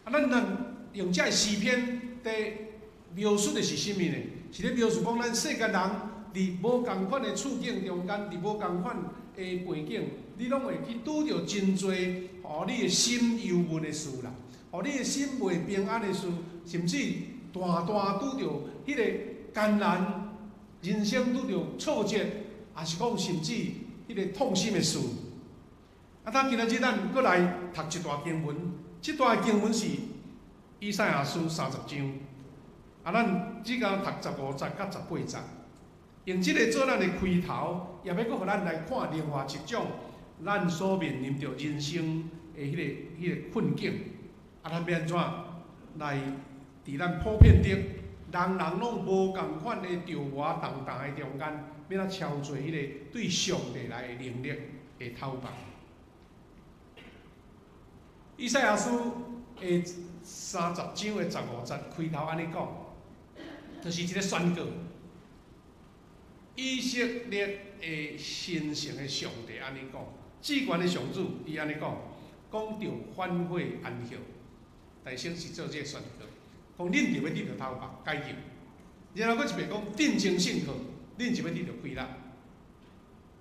啊，咱咱用這个詩篇佇描述的是啥物呢？是咧描述講咱世間人佇無仝款的處境中間，佇無仝款的背景，你攏會去拄著真濟，予你的心憂悶的事啦，予你的心袂平安的事，甚至大大拄著彼个艱難，人生拄著挫折，抑是講甚至彼个痛心的事。啊，咱今仔日咱閣來讀一段經文，這段經文是以賽亞書30章。啊，咱只敢讀15節佮18節，用這个做咱的開頭，也欲閣予咱來看另外一種咱所面臨著人生的彼个困境。啊，咱欲按怎來佇咱普遍的人人攏無仝款的著活重擔的中間，欲按怎超越彼个對上帝來的能力的透望。以賽亞書的30章的15節開頭按呢講，就是一个宣告。以色列的神聖的上帝按呢講，至懸的上主伊按呢講，講著反悔安息，大先是做這个宣告，講恁著欲得著頭目解救，然後閣一遍講定睛信靠，恁就欲得著氣力。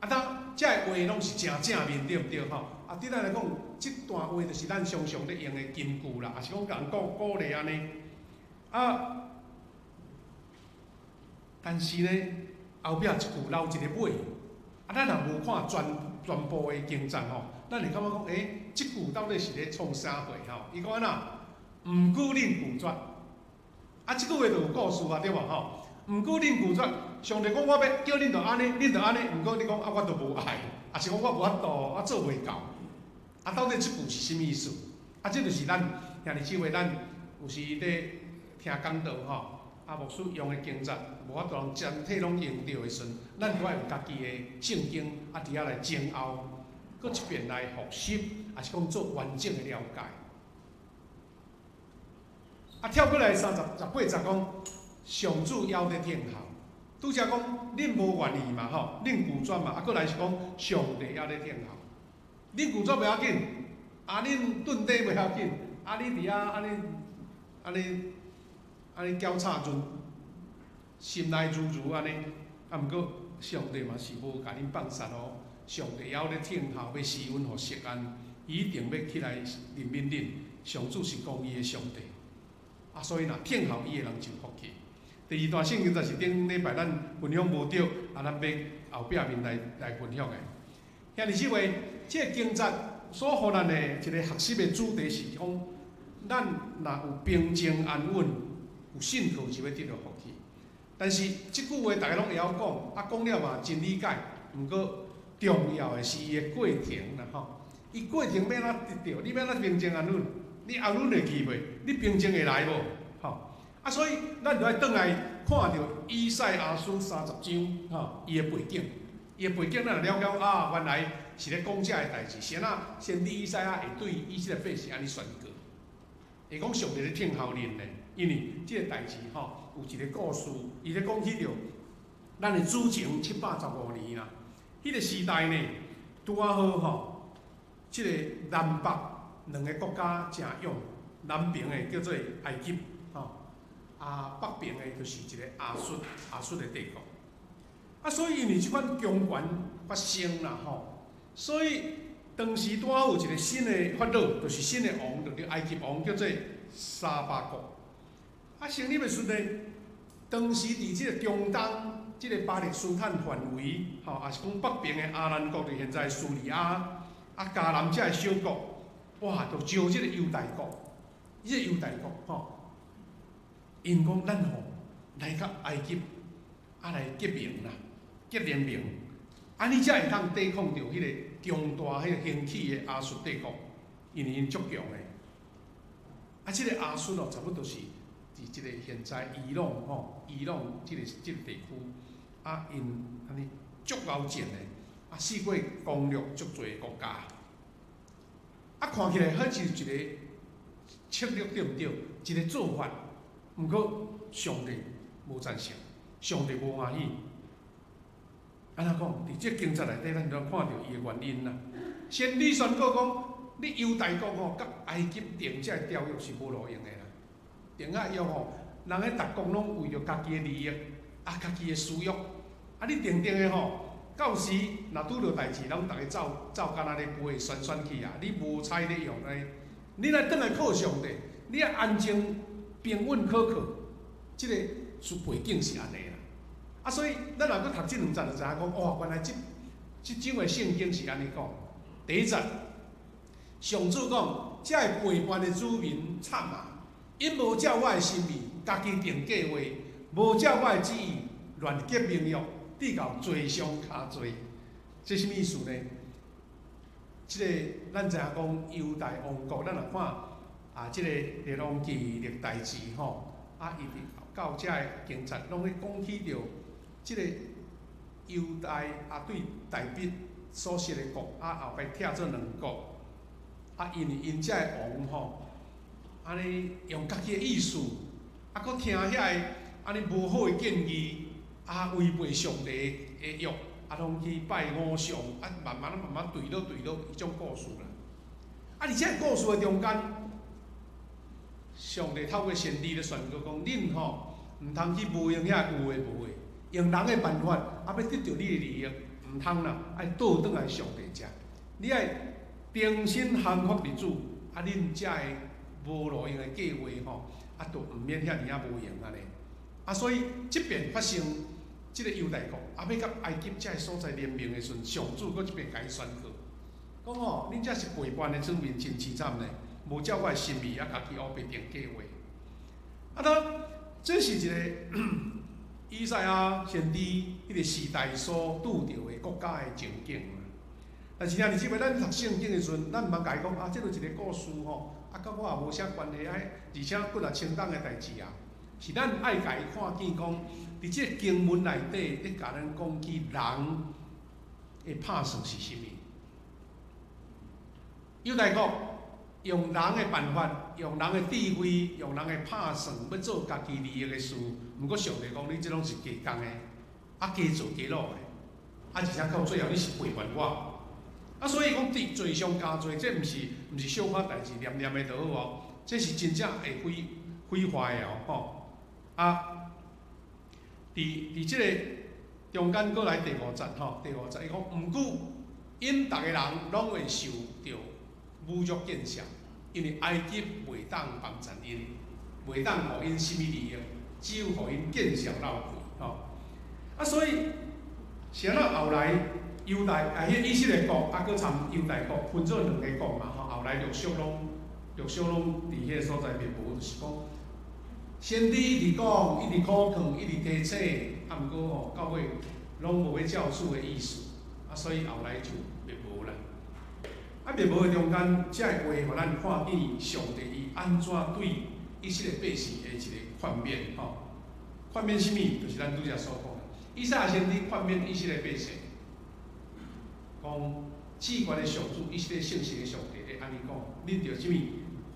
啊，當這个話攏是誠正面對毋對吼？啊，對咱來講，這段話就是咱常常咧用的金句啦，抑是講共人鼓鼓勵按呢。啊，但是呢，後壁一句留一个尾，啊，咱若無看全全部的經節吼，咱會感覺講，欸，這句到底是咧創啥貨吼？伊講按怎？毋過恁拒絕。啊，這句話就有故事啊，對無吼？毋過恁拒絕，上帝講我欲叫恁著按呢，恁著按呢。毋過你講啊，我都無愛，抑是講我無法度，我做袂到。啊，到底這句是啥物意思？啊，這就是咱兄弟姊妹，咱有時佇聽講道吼，啊，牧師用的經節，無法度人整體攏用著的時陣，咱都愛有家己的聖經，啊，佇遐來前後，閣一遍來複習，抑是講做完整的了解。啊，跳過來三十十八節講，上主猶咧聽候。拄才講恁無願意嘛吼，恁拒絕嘛，啊，閣來是講上帝猶咧聽候。恁拒絕袂要緊，啊，恁頓底袂要緊，啊，你佇遐按呢按呢按呢攪吵陣，心內如如按呢，啊，毋過上帝嘛是無共恁放殺哦，上帝猶咧聽候，欲施恩予錫安，伊一定欲起來憐憫恁。上主是公義的上帝，啊，所以若聽候伊的人就有福氣。第二段聖經就是頂禮拜咱分享無著，啊，咱欲後壁面來來分享的。兄弟姊妹，這個經節所予咱的一個學習的主題是講，咱若有平靜安穩，有信靠就欲得著福氣。但是這句話大家攏會曉講，啊，講了嘛真理解。毋過重要的是伊的過程啦，吼。伊過程欲按怎得著？你欲按怎平靜安穩？你安穩會去袂？你平靜會來無？吼。啊，所以咱就愛轉來看著以賽亞書三十章，吼，伊的背景，伊的背景，咱就了解啊，原來是咧講這个代誌，是按怎先知以賽亞會對以色列百姓按呢宣告，會講上帝咧聽候恁咧，因為這个代誌吼有一个故事，伊咧講起著咱的主前715年啦，彼个時代呢，拄仔好吼，這个南北兩个國家誠勇，南邊的叫做埃及，吼，啊北邊的就是一個亞述，亞述的帝國。啊，所以因為這款強權發生啦吼，所以當時拄好有一個新的法老，就是新的王，就是埃及王，叫做沙巴國。啊，成立的時陣，當時佇這個中東，這個巴勒斯坦範圍，吼，也是講北邊的亞蘭國，就現在敘利亞，啊，迦南這个小國，哇，就招這個猶大國，這個猶大國吼，𪜶講咱吼來佮埃及啊來結盟啦，結聯盟，按呢才會當抵抗著彼個強大、彼個興起的亞述帝國，因為𪜶足強的。啊，這個亞述哦，差不多是佇這個現在伊朗吼，伊朗這个這个地區，啊，𪜶按呢足𠢕戰的，啊，試過攻略足濟國家，啊，看起來好似一個策略對毋對？一個做法，毋過上帝無贊成，上帝無歡喜。按怎講？佇這經節內底，咱就看著伊的原因啦。先知宣告講，你猶大國吼，佮埃及訂這个條約是無路用的啦。訂啊約吼，人彼逐國攏為著家己的利益，啊，家己的私欲，啊，你定定的吼，到時若拄著代誌，攏逐个走走敢若咧飛旋旋去啊！你無彩咧用咧，你若轉來靠上帝，你愛安靜平穩可靠，這个是背景是按呢啦。啊，所以咱若閣讀這兩節就知影講，哦，原來這這章的聖經是按呢講。第一節，上主講，這个背叛的子民慘啊！𪜶無照我的心意，家己定計劃，無照我的旨意，亂結盟約，直到罪上加罪。這啥物意思呢？這个咱知影講猶大王國，咱若看啊，這个列王紀歷代志吼，啊，一直到遮个經節，攏咧講起著這个猶大啊，對大衛所設的國，啊後擺拆做兩國，啊，因為𪜶遮个王吼，按呢用家己的意思，啊，閣聽遐个按呢無好的建議，啊，違背上帝的約，啊，攏去拜偶像，啊，慢慢慢慢墜落墜落彼種故事啦。啊，佇這个故事的中間，上帝透過先知咧宣告講：恁吼毋通去無用遐有的無的，用人的辦法，啊，欲得著你的利益，毋通啦，愛倒轉來上帝遮。你愛忠心降服佇主，啊，恁才會無路用的計劃吼，啊，都毋免遐爾仔無用按呢。啊，所以這邊發生這个猶大國，啊，欲佮埃及這个所在聯盟的時陣，上主閣這邊共伊宣告，講吼，恁這是背叛的子民，真淒慘呢，無照我的心意，啊，家己烏白定計劃。啊，當這是一個以賽亞先知彼個時代所拄著的國家的情景。但是兄弟姊妹，咱讀聖經的時陣，咱毋通共伊講啊，這就一個故事吼，啊，佮我也無啥關係，啊，而且閣若清淡的代誌啊，是咱愛共伊看見講，佇這個經文內底，咧共咱講起人的拍算是啥物？猶大國用人的辦法，用人的智慧，用人的拍算，欲做家己利益的事。毋過上帝講，你這攏是假工的，啊，假做假落的，啊，而且到最後你是背叛我。啊，所以講佇罪上加罪，這毋是小可代誌，念念的就好哦。這是真正會毀毀壞的哦，吼。啊，佇這个中間閣來第五節吼，第五節伊講，毋過𪜶逐个人攏會受著侮辱見笑，因為埃及袂當幫贊𪜶，袂當予𪜶啥物利益，只有予𪜶見笑落去吼。啊，所以是按怎後來猶大啊，彼以色列國啊，閣參猶大國分做兩个國嘛吼。後來陸續攏陸續攏佇彼个所在滅無，就是講先知一直講，一直苦勸，一直提醒，啊，毋過吼到尾攏無欲照主的意思，啊，所以後來就滅無啦。啊，滅無的中間，這个話予咱看見上帝伊按怎對以色列百姓的一個勸勉吼。勸勉啥物？就是咱拄才所講的，以賽亞先知勸勉以色列百姓，講至懸的上主，以色列聖城的上帝會按呢講：恁著啥物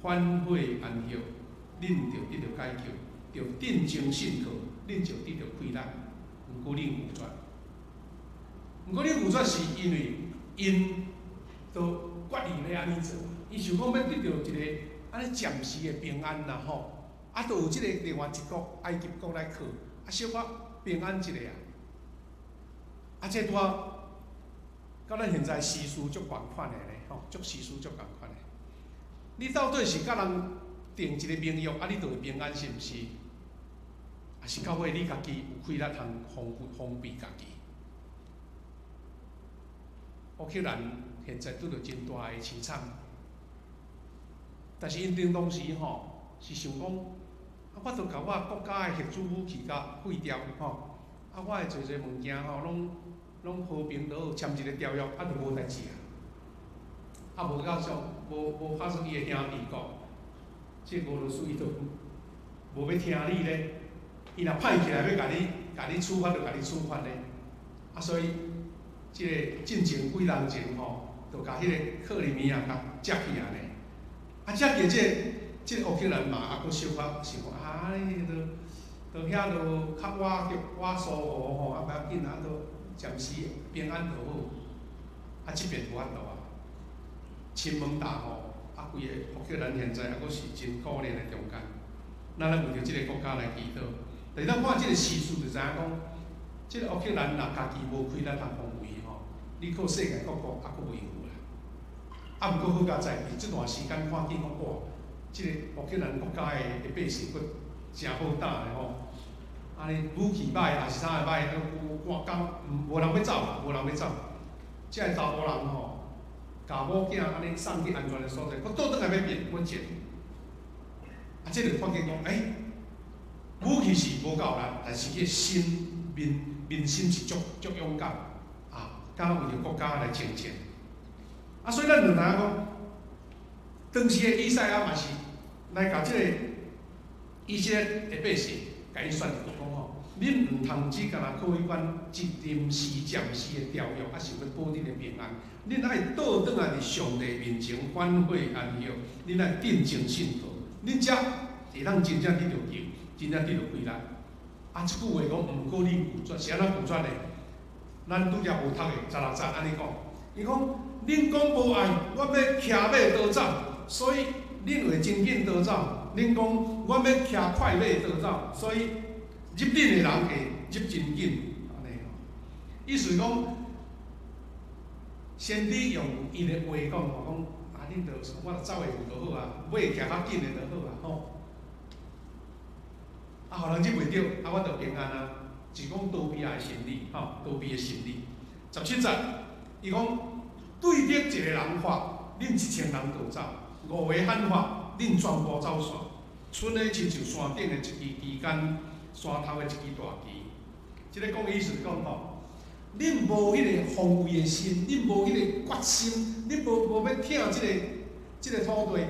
反悔安息，恁著得著解救；著定睛信靠，恁就得著快樂。毋過恁拒絕，毋過恁拒絕是因為𪜶都決意欲按呢做，伊想講欲得著一个按呢暫時的平安啦吼，啊，都有這个另外一國埃及國來靠，啊，小可平安一下啊。啊，這拄仔佮咱現在時事足仝款的咧，吼，足時事足仝款的。你到底是佮人訂一个盟約，啊，你就會平安，是毋是？抑是到尾你家己有氣力通防防備家己？烏克蘭現在拄著真大的淒慘，但是𪜶當時吼是想講，啊，我著共我國家的核子武器共廢掉吼，啊，我的濟濟物件吼，攏攏和平就好，簽一个條約，啊，就無代誌啊。啊，無到上，無無拍算伊的兄弟國，這个俄羅斯伊都無欲聽你咧，伊若歹起來欲共你共你處罰，就共你處罰咧。啊，所以這个進前幾冬前吼，就共彼个克里米亞共接去啊咧。啊，接去這个這个烏克蘭嘛，猶閣小可想講啊，你都都遐都較倚著倚舒服吼，啊，無要緊啊，都暫時平安就好。啊，這邊無法度啊，侵門踏戶，啊，規个烏克蘭現在猶閣是真可憐的中間。咱來為著這个國家來祈禱。但是咱看這个時事就知影講，這个烏克蘭若家己無氣力通防衛吼，你靠世界各國猶閣袂赴啦。啊，毋過好佳哉，佇這段時間看見講哇，這个烏克蘭國家的百姓閣誠好膽的吼。按呢武器歹，抑是啥个歹，趕工無人欲走啦，無人欲走。這个查埔人吼，共某囝按呢送去安全的所在，閣倒轉來欲變欲戰。啊，這就看見講，欸，武器是無夠力，但是彼个心民民心是足足勇敢，啊，敢為著國家來征戰。啊，所以咱就知影講，當時的以賽亞嘛是來共這个以色列的百姓，共𪜶宣告講吼，恁毋通只干焦靠彼款一臨時暫時的條約，啊想欲保恁的平安，恁愛倒轉來佇上帝面前反悔安息，恁愛定睛信靠，恁才會當真正得著救，真正得著快樂。啊，這句話講，毋過恁拒絕，是按怎拒絕呢？咱拄才無讀的16節按呢講，伊講恁講無愛，我欲騎馬逃走，所以恁會真緊逃走。恁講我欲騎快馬逃走，所以入恁的人會入真緊，按呢吼。意思講，先知用伊的話講吼，講啊，恁著我走會赴就好啊，馬騎較緊的就好啊，吼。啊，予人入袂著，啊，我就平安啊。是講逃避的心理，吼，逃避的心理。17節，伊講對敵一个人發，恁1000人逃走；五个喊法，恁全部走散，賰咧亲像山顶的一支旗杆，山头的一支大旗。這个講的意思是講吼，恁無彼个防衛的心，恁無彼个決心，恁無欲疼這个土地，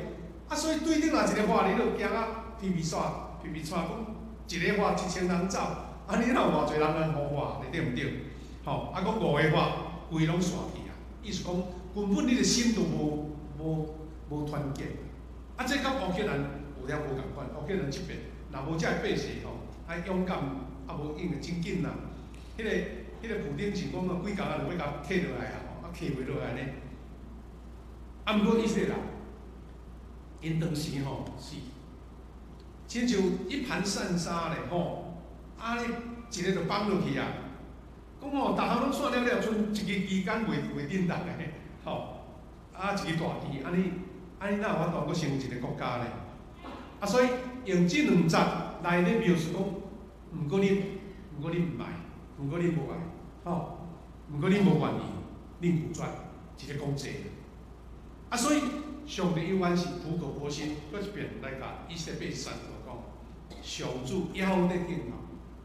啊，所以對頂若一个法，你就驚啊，皮皮煞，皮皮掣，講一个法1000人走，啊，你若有偌濟人來予法，你對毋對？吼，啊，講五个法，規攏散去啊，意思講根本你的心都無團結。啊，這佮烏克蘭有點無仝款，烏克蘭這邊若無遮个百姓吼，愛勇敢，啊無應真緊啦。彼个普丁是講啊，幾工啊就欲共揢落來啊，吼，啊揢袂落來呢。啊，毋過以色列人，𪜶當時吼是親像一盤散沙咧吼，啊呢一个就放落去啊，講吼，逐項攏散了了，賰一支旗桿袂振動的，吼，啊一支大旗，按呢按呢哪有法度閣成一个國家咧？啊，所以用這兩節來咧描述講，毋過恁毋愛，毋過恁無愛，吼，毋過恁無願意，恁拒絕，一个講這。啊，所以上帝永遠是苦口婆心，閣一遍來共以色列百姓講，上主猶咧聽候。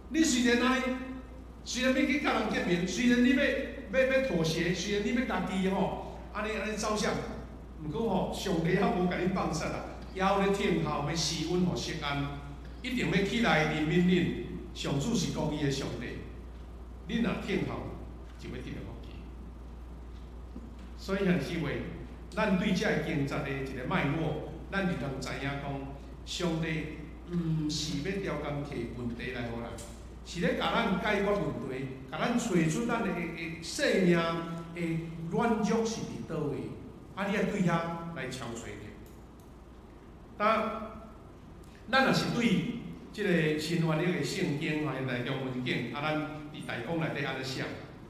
你雖然按呢，雖然欲去佮人結盟，雖然你欲妥協，雖然你欲家己吼，按呢按呢走向，毋過吼，上帝猶無共恁放殺啊，猶咧聽候，欲施恩予錫安，一定欲起來憐憫恁。上主是公義的上帝，恁若聽候，就欲得著福氣。所以兄弟姊妹，咱對這个經節的一个脈絡，咱就通知影講，上帝毋是欲刁工提問題來予咱，是咧共咱解決問題，共咱揣出咱的生命的軟弱是佇佗位，啊，你愛對遐來敲揣著。當咱若是對這个新約的聖經吼，現代中文經，啊，咱佇大綱內底按呢寫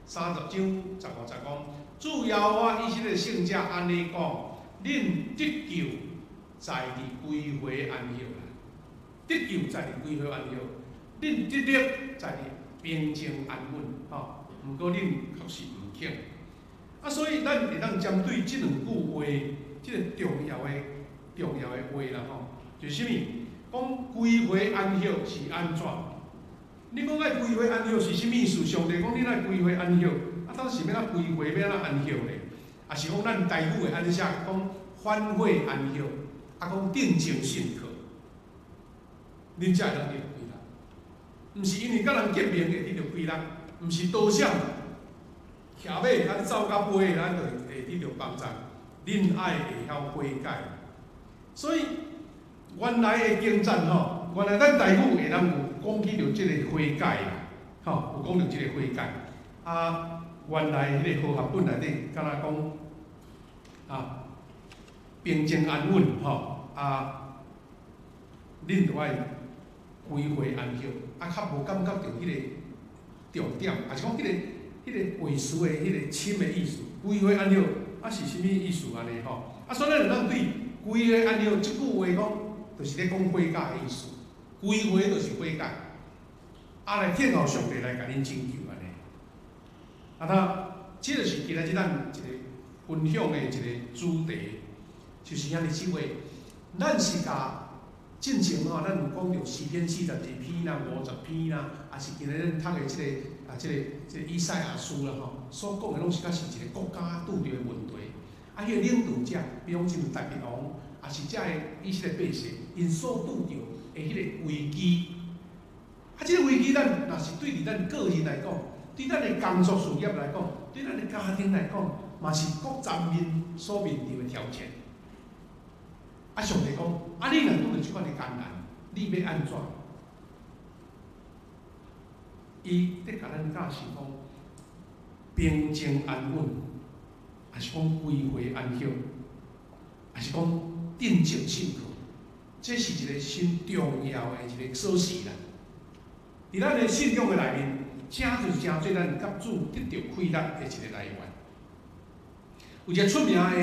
，30章15節講，主耶和華以色列聖者按呢講，恁得救在佇歸回安息啦，得救在佇歸回安息，恁得力在佇平靜安穩，吼。毋過恁確實毋肯。啊，所以咱會當針對這兩句話，這个重要的話啦，吼，就是啥物？講歸回安息是按怎？你講愛歸回安息是啥物意思？上帝講恁愛歸回安息，啊，到底是欲按怎歸回，欲按怎安息咧？抑是講咱台語會按呢寫，講反悔安息，啊，講定睛信靠，恁才會當得著快樂。毋是因為佮人結盟會得著快樂，毋是多想騎馬啊走到尾，咱就會得著幫助。恁愛會曉悔改，所以原來的經節吼，原來咱台語會當有講起著這个悔改啦，吼，有講著這个悔改。啊，原來彼个和合本內底，敢若講啊，平靜安穩吼，啊，恁著愛歸回安息，啊，較無感覺著彼个重點，抑是講彼个話詞的彼个深的意思，歸回安息啊是啥物意思按呢吼？啊，所以咱會當對歸回安息這句話講，就是咧講悔改的意思。歸回就是悔改，啊來聽候上帝來共恁拯救按呢。啊，那這就是今仔日咱一个分享的一个主題，就是兄弟姊妹，咱是共進前吼，咱有講著詩篇42篇啦、50篇啦，抑是今日咱讀的這個以賽亞書啦吼，所講的攏是較是一个國家拄著的問題。啊，彼个領導者，比如講像大衛王，抑是遮个以色列百姓，𪜶所拄著的彼个危機。啊，這个危機咱若是對佇咱個人來講，對咱的工作事業來講，對咱的家庭來講，嘛是各層面所面對的挑戰。啊，上帝講，啊，你若拄著這款的艱難，你欲按怎？伊咧共咱教示講，平靜安穩，抑是講歸回安息，抑是講定睛信靠，這是一个真重要的一个鎖匙啦。佇咱的信仰的內面，這就是成做咱佮主得著快樂的一个來源。有一个出名的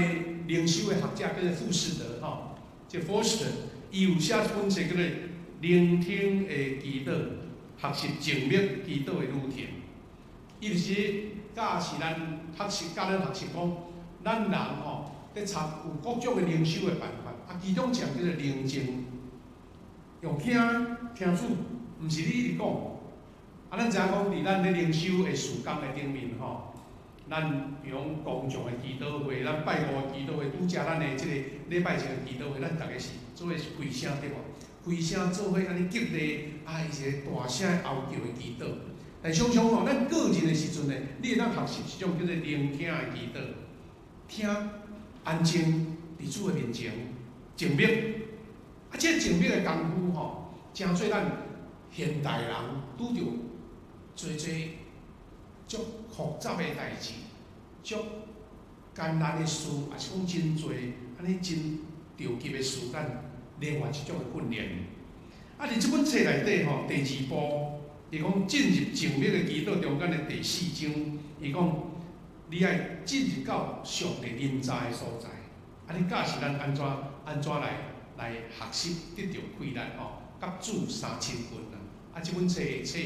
靈修的學者叫做富士德吼，這 Foster，伊有寫一本冊叫做《聆聽的祈禱》，學習靜默祈禱的旅程。伊就是教示咱學習，教咱學習講，咱人吼，咧查有各種的靈修的辦法。啊，其中一项叫做宁静，用听听主，毋是你一直讲。啊，咱知影讲，伫咱咧灵修的事工的顶面吼，咱比如讲公众的祈祷会，咱拜五的祈祷会，拄才咱的这个礼拜前的祈祷会，咱逐个是做伙是开声对无？开声做伙按呢激励，啊，伊一个大声嗷叫的祈祷。但常常吼，咱个人的时阵呢，你会当学习一种叫做聆听的祈祷，听安静伫主的面前静默。啊，这个静默的功夫吼，成做咱现代人拄著济济足复杂的代志，足艰难的事，也是讲真济按呢真著急的事，咱另外一种的训练。啊，伫这本册内底吼，第二步，伊讲进入静默的祈祷中间的第四章，伊讲你爱进入到上帝临在的所在。啊，你教示咱按怎按怎来学习得著快乐吼，佮主相亲近啦。啊，这本册册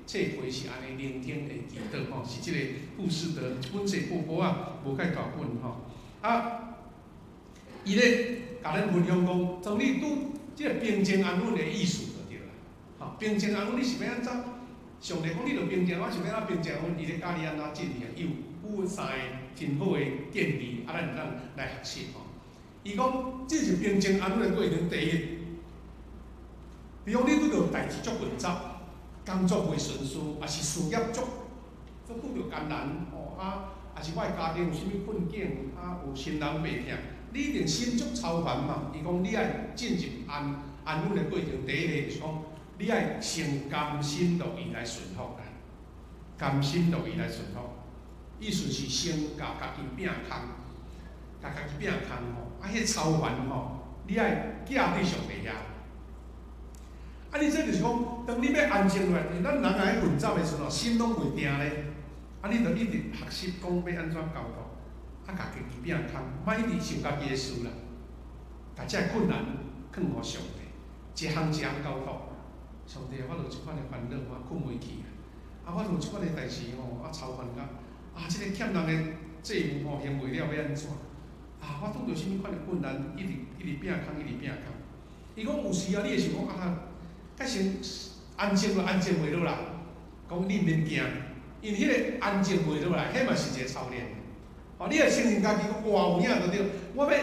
册皮是按呢聆听的祈祷吼，是这个富士德这本册薄薄啊，无介厚本吼。啊，伊咧共咱分享讲，当你拄这个平静安稳的意思就对啦。吼，平静安稳你是欲按怎？上帝讲你著平静，我是欲按怎平静安稳？伊咧教你按怎进去，伊有三个真好的建议，啊，咱会当来学习吼。伊讲这是平静安稳的过程。第一，比如你拄著代志足混杂，工作袂顺遂，抑是事业足足拄著艰难吼啊，抑是我的家庭有啥物困境啊，有身人病疼，你一定心足操烦嘛。伊讲你爱进入安安稳的过程，第一个就是讲，你爱先甘心乐意来顺服啦，甘心乐意来顺服，意思是先共家己摒空，共家己摒空吼，啊，彼个操烦吼，你爱寄伫上帝遐。啊，你这就是讲，当你欲安静落来，咱人来混杂的时阵吼，心拢袂定咧。啊，你著一直学习讲欲按怎交托，啊，共家己摒空，莫一直想家己的事啦，共这个困难囥予上帝，一项一项交托。上帝，我著有这款的烦恼，我困袂去啊！啊，我著有这款的代志吼，啊，操烦甲，啊，这个欠人的债务吼，还袂了，欲按怎？啊，我拄著啥物款的困难，一直一直摒空，一直摒空。伊讲有时啊，你会想讲啊，较先安静就安静袂落来，讲你毋免惊，因为彼个安静袂落来，彼嘛是一个操练。哦，你若承认家己讲哇有影就对，我欲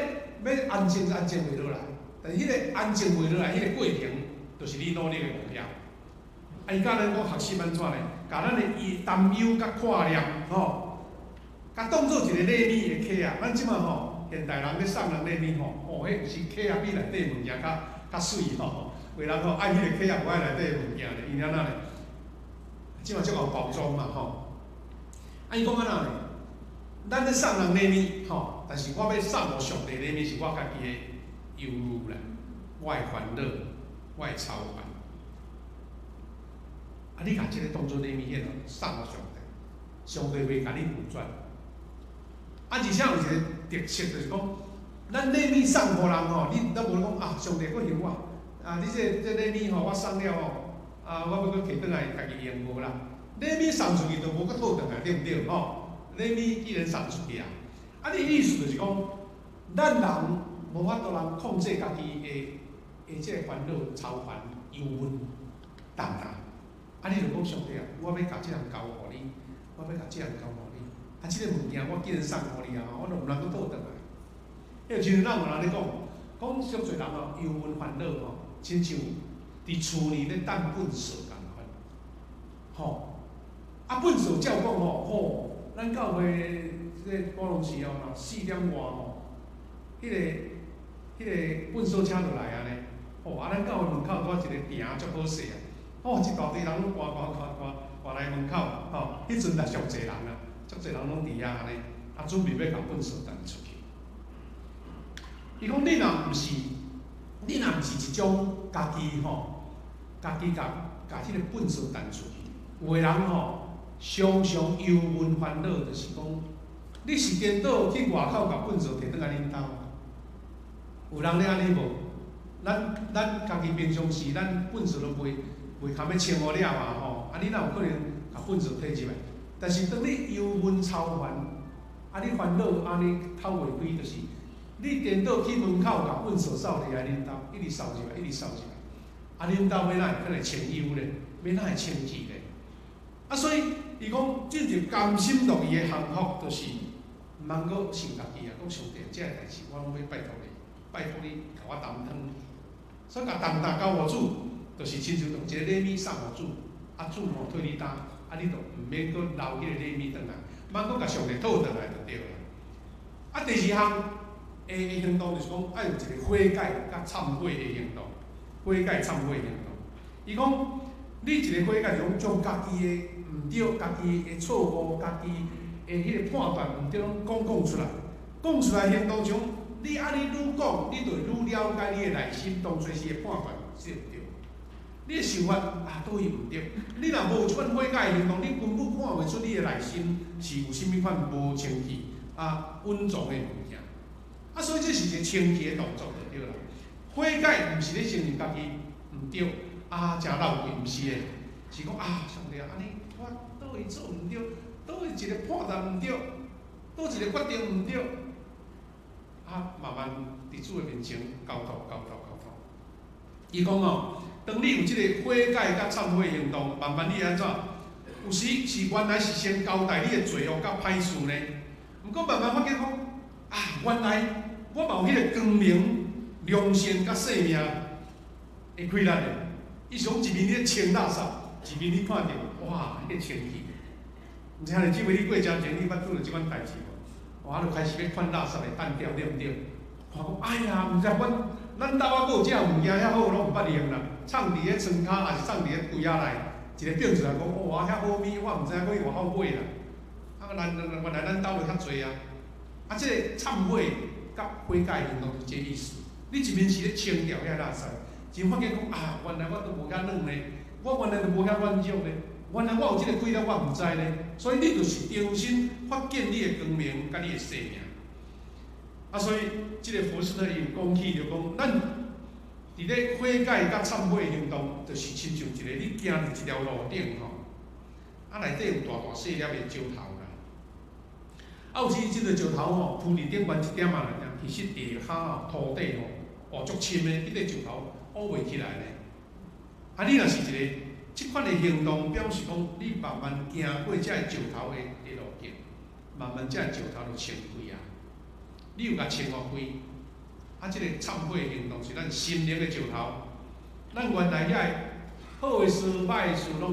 欲安静就安静袂落来，但是彼个安静袂落来，彼个过程，就是你努力的目标。啊，伊教咱讲学习按怎呢？共咱的伊担忧佮挂念吼，共当做一个礼物的盒仔。咱这马吼，现代人咧送人礼物吼，哦，彼有时盒仔比内底物件较较媠吼。有人吼爱彼个盒仔，无爱内底物件咧，因为按怎呢？这马足𠢕包装嘛吼。啊，伊讲按怎呢？咱咧送人礼物吼，但是我欲送予上帝礼物是我家己的忧虑啦，我的烦恼，我的操烦。啊，你共这个当做礼物，彼个送予上帝，上帝袂共你拒绝。啊，而且有一个特色就是讲，咱礼物送予人吼，你拢无讲啊，上帝阁还我，啊，你这这礼物吼，我送了吼，啊，我欲阁提转来家己用无啦？礼物送出去就无阁讨转来，对毋对？吼，礼物既然送出去啊，啊，你意思就是讲，咱人无法度人控制家己的的这个烦恼、操烦、忧闷、重担。啊，你就讲上帝啊，我欲共这项交予你，我欲共这项交予你。啊，这个物件我既然送予你啊，我就毋通阁讨转来。彼个亲像咱有人咧讲，讲足济人吼忧闷烦恼吼，亲像伫厝里咧掷粪扫仝款，吼。啊，粪扫照讲吼，吼，咱教会这个高雄市哦，4点外吼，彼个粪扫车就来啊呢。吼，啊，咱教会门口拄仔一个埕足好势啊，吼，一大堆人拢跋跋跋跋跋来门口，吼，彼阵也上济人啊，足济人拢伫遐按呢，啊，准备欲共粪扫掷出去。伊讲你若毋是，你若毋是一种家己吼，家己共共彼个粪扫掷出去，有的人吼，常常忧闷烦恼，就是讲，你是颠倒去外口共粪扫提转来恁兜。有人咧按呢无？咱家己平常时，咱粪扫都袂袂堪欲清予了啊吼，啊你哪有可能共粪扫提入来？但是当你忧闷操烦，啊你烦恼按呢透袂开，就是你顛倒去門口共糞掃掃入來恁兜，一直掃入來，一直掃入來。啊，恁兜欲哪會閣會清幽咧？欲哪會清氣咧？啊，所以伊講進入甘心樂意的降服，就是毋通閣想家己啊，講上帝，這个代誌我攏欲拜託你，拜託你共我擔當。所以共重擔交予主，就是親像用一个禮物送予主，啊主吼替你擔，啊你就毋免閣留彼个禮物轉來，毋通閣共上帝討轉來就對啦。啊，第二項的行動就是講愛有一個悔改佮懺悔的行動，悔改懺悔的行動。伊講，你一個悔改是講將家己的毋對、家己的錯誤、家己的彼個判斷毋對，攏講講出來，講出來行動像你按呢愈講，你就會愈了解你的內心當初時的判斷是毋對。你的想法啊，佗位毋對。你若無有這款悔改的行動，你根本看袂出你的內心是有啥物款無清氣啊隱藏的物件。啊，所以這是一個清氣的動作就對啦。悔改毋是咧承認家己毋對，啊，誠摎氣，毋是的，是講啊，上帝啊，按呢我佗位做毋對，佗位一個判斷毋對，佗一個決定毋對，啊，慢慢佇主的面前交託、交託、交託。伊講哦，當你有這個悔改佮懺悔行動，慢慢你會按怎？有時是原來是先交代你的罪惡佮歹事呢，毋過慢慢發覺講，啊，原來我嘛有彼個光明、良善佮生命的氣力的。伊是講一面咧清垃圾，一面你看著，哇，彼個清氣。毋知兄弟姊妹，你過程前你捌拄著這款代誌無？哇，就開始欲款垃圾的單調，對毋對？看講，哎呀，毋知阮咱兜猶閣有這物件遐好，攏毋捌用啦。藏佇咧床跤，抑是藏佇咧櫃仔內，一个變出來講，哇，遐好物，我毋知影閣去外口買啦。啊，咱原來咱兜就遐濟啊。啊，這個懺悔佮悔改行動就是這個意思。你一面是咧清掉遐垃圾，真發覺講啊，原來我都無遐軟呢，我原來都無遐軟弱呢，原來我有這個氣力，我毋知呢。所以你就是重新發現你的光明佮你的生命。啊，所以這個佛斯特伊有講起，就講咱佇咧悔改佮懺悔行動，就是親像一個你行佇一條路頂吼，啊內底有大大細粒的石頭啦。啊，有時這個石頭吼鋪佇頂懸一點仔爾，其實地跤吼土底吼，哦足深的，彼個石頭挖袂起來呢。啊，你若是一個這款的行動，表示講你慢慢行過這個石頭的路徑，慢慢這個石頭就清開啊。你有共清予開，啊，這個懺悔行動是咱心靈的石頭，咱原來遐個好的事、歹的事攏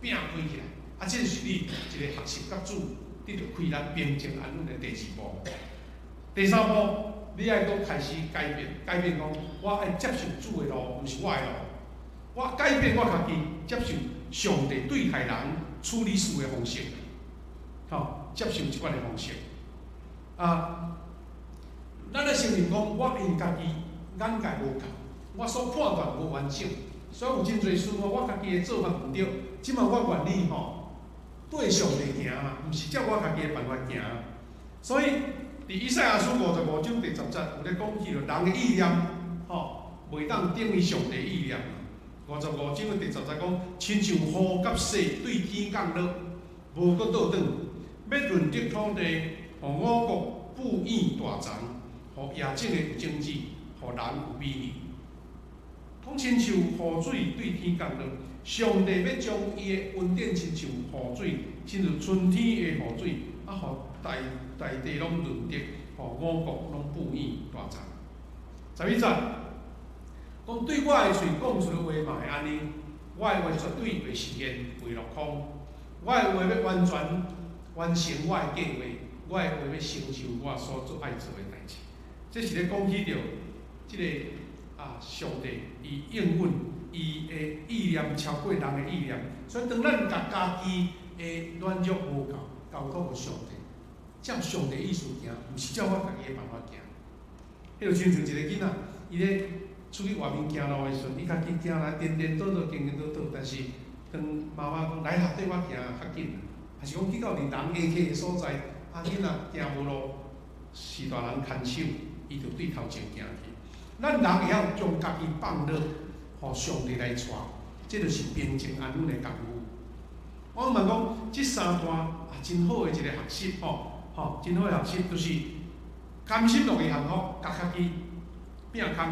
摒開起來，啊，這是你一個學習佮主得著氣力、平靜安穩的第二步。第三步，你愛閣開始改變，改變講，我愛接受主的路，毋是我的路。我改變我家己，接受上帝對待人處理事的方式，吼，接受這款的方式。啊，咱愛承認講，我因家己眼界無夠，我所判斷無完整，所以有真濟事吼，我家己的做法毋對。這馬我願意吼，綴上帝行嘛，毋是照我家己的辦法行。所以，佇以賽亞書55章第10節有咧講起著人的意念，吼，袂當等於上帝意念。55章的第10節講，親像雨佮雪對天降落，無閣倒轉，欲潤澤土地，予五穀哺養大欉，予野種的有種子，予人有美味。講親像雨水對天降落，上帝欲將伊的恩典親像雨水，親像春天的雨水，啊，予大大地攏潤澤，予五穀攏哺養大欉。11節，講對我的喙講出的話嘛會按呢，我的話絕對袂實現，袂落空。我的話欲完全完成我的計劃，我的話欲成就我所做愛做的代誌。這是咧講起著這個啊，上帝伊應允伊的意念超過人的意念，所以當咱共家己的軟弱無夠交託予上帝，照上帝意思行，毋是照我家己的辦法行。彼就親像一個囡仔，伊咧出去外面行路的時陣，伊家己行來顛顛倒倒，顛顛倒倒，但是當媽媽講來啦，綴我行較緊，還是講去到佇人下客的所在，啊囡仔行無路，是大人牽手，伊就對頭前行去。咱人會曉將家己放落，予上帝來帶，這就是平靜安穩的功夫。我問講，這三段啊，真好的一個學習吼，吼，真好的學習就是甘心樂意降服，共家己摒空。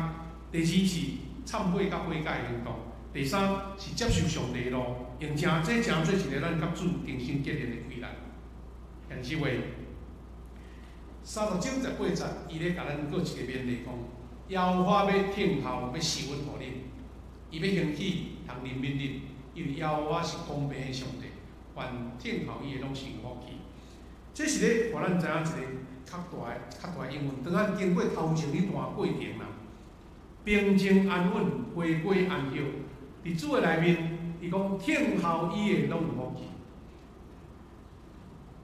第二是懺悔佮悔改的行動。第三是接受上帝的路，用誠這誠做一個咱佮主重新結連的規律。現實話，30章18節，伊咧共咱閣一個勉勵講：耶和華欲聽候，欲施恩予恁，伊欲興起通憐憫恁，因為耶和華是公平的上帝，凡聽候伊的攏是有福氣。這是咧，予咱知影一個較大的應允。當咱經過頭前彼段過程啦，平靜安穩，回歸安息。佇主的內面，伊講聽候伊的攏有福氣。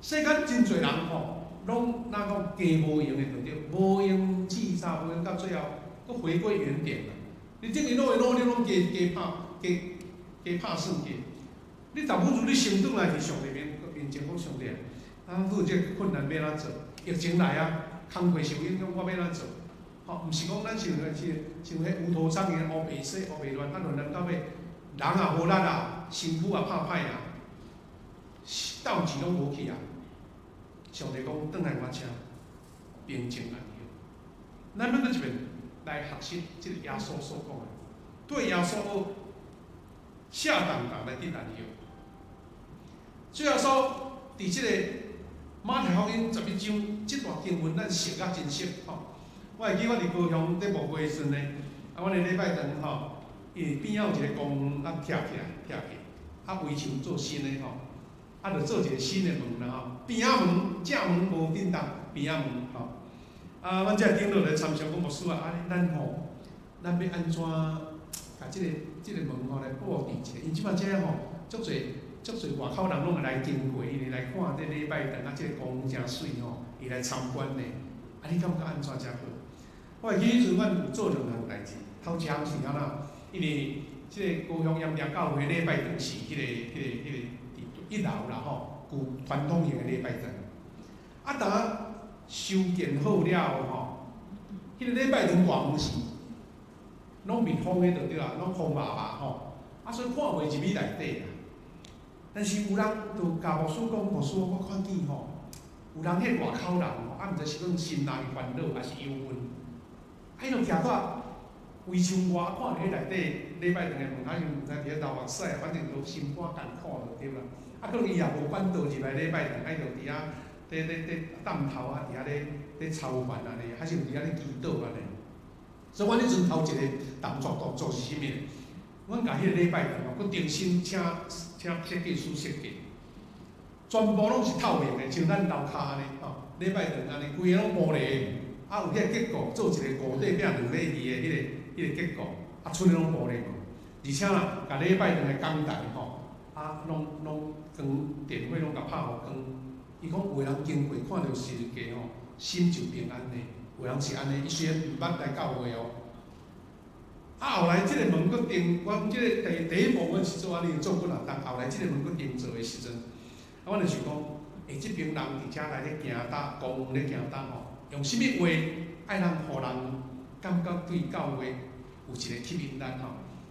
世間真濟人吼，攏若講加無閒的就對，無閒試啥，無閒到最後，閣回歸原點啦。你等於努力努力攏加加拍加加拍算計。你倒不如你先轉來佇上帝面前講上帝啊，拄著這個困難欲按怎做？疫情來啊，工課受影響，我欲按怎做？吼，毋是講咱像是像彼無頭蒼蠅烏白說烏白亂，啊亂亂到尾，人也無力啊，身軀也拍歹啊，鬥志攏無去啊。上帝講，轉來我遮，平靜安息。咱欲閣一遍來學習這個耶穌所講的，對耶穌學，卸重擔來得安息。主耶穌佇這個馬太福音11章這段經文，咱熟甲真熟吼。我會記我佇高雄咧牧會的時陣呢，啊，阮的禮拜堂吼，伊邊仔有一個公園啊，拆起來，拆去，啊，圍牆做新的吼，啊，就做一個新的門啦吼，邊仔門正門無振動，邊仔門吼。啊，阮這長老來參詳講牧師啊，按呢咱吼，咱欲按怎共這個門吼來布置一下？因這擺這吼，足濟足濟外口人攏會來經過，伊會來看這禮拜堂啊，這個公園誠媠吼，伊來參觀呢。啊，你感覺按怎才好？我會記彼陣阮有做兩項代誌，頭一項是按怎？因為這個高雄鹽埕教會禮拜堂是彼個佇一樓啦吼，舊傳統型的禮拜堂。啊，當修建好了後吼，彼個禮拜堂大門是攏密封的就對啊，攏封密密吼，啊，所以看袂入去內底啦。但是有人就共牧師講，牧師，我看見吼，有人彼外口人吼，啊，毋知是講心內煩惱，抑是憂鬱，啊，伊就徛佇圍牆外，看著彼內底禮拜堂的門口，伊毋知佇咧流目屎，反正都心肝艱苦就對啦。啊，可能伊也無管道入來禮拜堂，啊，伊就佇遐咧咧咧擔頭啊，佇遐咧咧操煩按呢，還是佇遐咧祈禱按呢。所以，阮彼陣頭一個動作是啥物？阮共彼個禮拜堂吼，閣重新請請設計師設計，全部攏是透明的，像咱樓跤按呢吼，禮拜堂按呢，規个攏玻璃，啊有彼個結構，做一個五塊拚兩塊二的彼個結構，啊出來攏玻璃門，而且啦，共禮拜堂的講台吼，啊攏攏光電火攏共拍予光。伊講有的人經過看著十字架吼，心就平安的。有人是按呢，伊雖然毋捌來教會哦。啊，後來這個門閣定，阮這個第第一步阮是做按呢，做幾若冬。後來這個門閣定做的時陣，啊，阮就想講，欸，這爿人佇遮來咧行搭，公園咧行搭吼，用啥物話愛通予人感覺對教會有一個吸引力吼？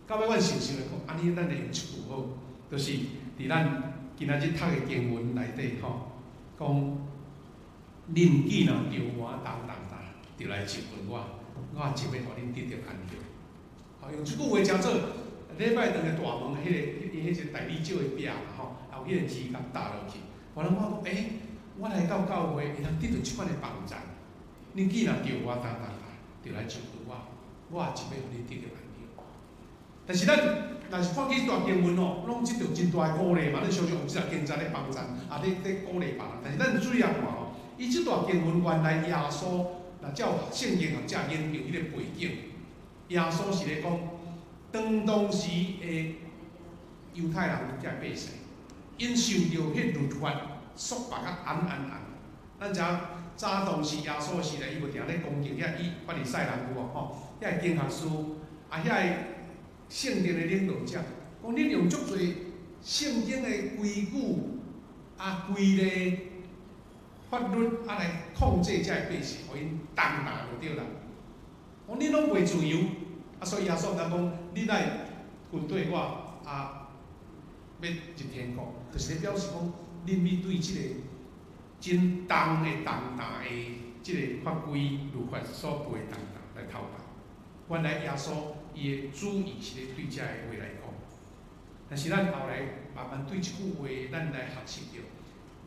到尾阮想想咧講，按呢咱會用一句好，就是佇咱今仔日讀的經文內底吼，講恁既若著我擔重擔，就來就近我，我就欲予恁得著安息。吼，用這句話誠做禮拜堂的大門，彼個、彼個一個大理石的壁嘛吼，有彼個字共貼落去，予人看講，欸，我來到教會會當得著這款的幫助。恁既若著我擔重擔，就來就近我，我就欲予恁得著安息。但是咱若是看起段經文吼，攏得著真大的鼓勵嘛，咱常常用這個經節咧幫贊，啊，咧咧鼓勵別人。但是咱注意看吼，伊這段經文原來耶穌若照聖經學者研究彼個背景，耶穌是咧講，當當時的猶太人遮百姓，𪜶受著彼律法束縛甲絚絚絚。咱知影早當時耶穌的時代，伊無定咧攻擊遐以法利賽人有無吼？遐個經學師啊，遐個聖殿的領導者，講恁用足濟聖經的規矩啊、規例、法律啊來控制遮個百姓，予𪜶重擔就對啦。講恁攏袂自由，啊，所以耶穌才講，恁愛跟綴我啊，欲入天國，就是咧表示講，恁欲對這個真重的重擔的這个法规律法所背的重担來偷放。原來耶穌伊的主意是咧對這个話來講，但是咱後來慢慢對這句話，咱來學習著，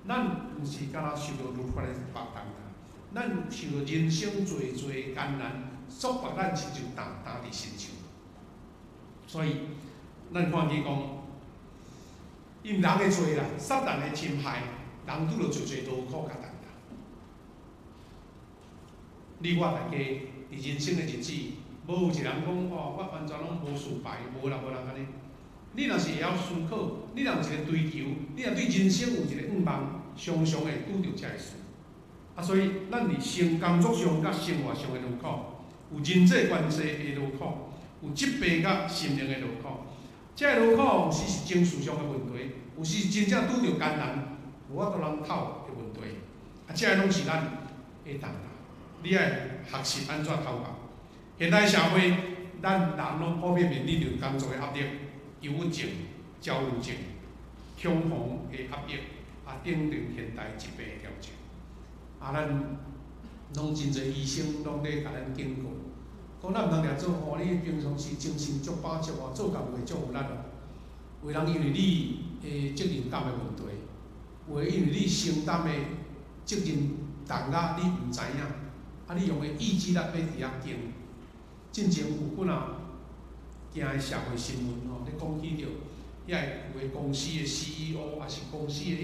咱毋是干焦受著律法的縛重擔，咱受著人生濟濟艱難，束縛咱親像擔擔佇身上。所以，咱看見講，因人的罪啦，撒旦的侵害，人拄著濟濟勞苦佮重擔。你我大家佇人生的日子，無有一個人講哦，我完全攏無失敗，無啦無人按呢。你若是會曉思考，你若有一個追求，你若對人生有一個願望，常常會拄著這个事。啊，所以咱佇生工作上佮生活上的勞苦，有人際關係的勞苦，有疾病佮心靈的勞苦。這个勞苦有時是情緒上的問題，有時是真正拄著艱難，無法度人透的問題。啊，這个攏是咱的重擔。你愛學習按怎偷放。現代社會，咱人攏普遍面臨著工作的壓力、憂鬱症、焦慮症、恐慌的壓抑，啊等等現代疾病的挑戰。啊，咱攏真濟醫生攏咧共咱警告，講咱毋通掠做吼，你平常時精神足飽足啊，做工課足有力哦。有的人因為你的責任感的問題，有的因為你承擔的責任重甲你毋知影，啊，你用的意志力欲佇遐撐。進前有幾若件的社會新聞吼，咧講起著遐個有的公司的 CEO，抑是公司的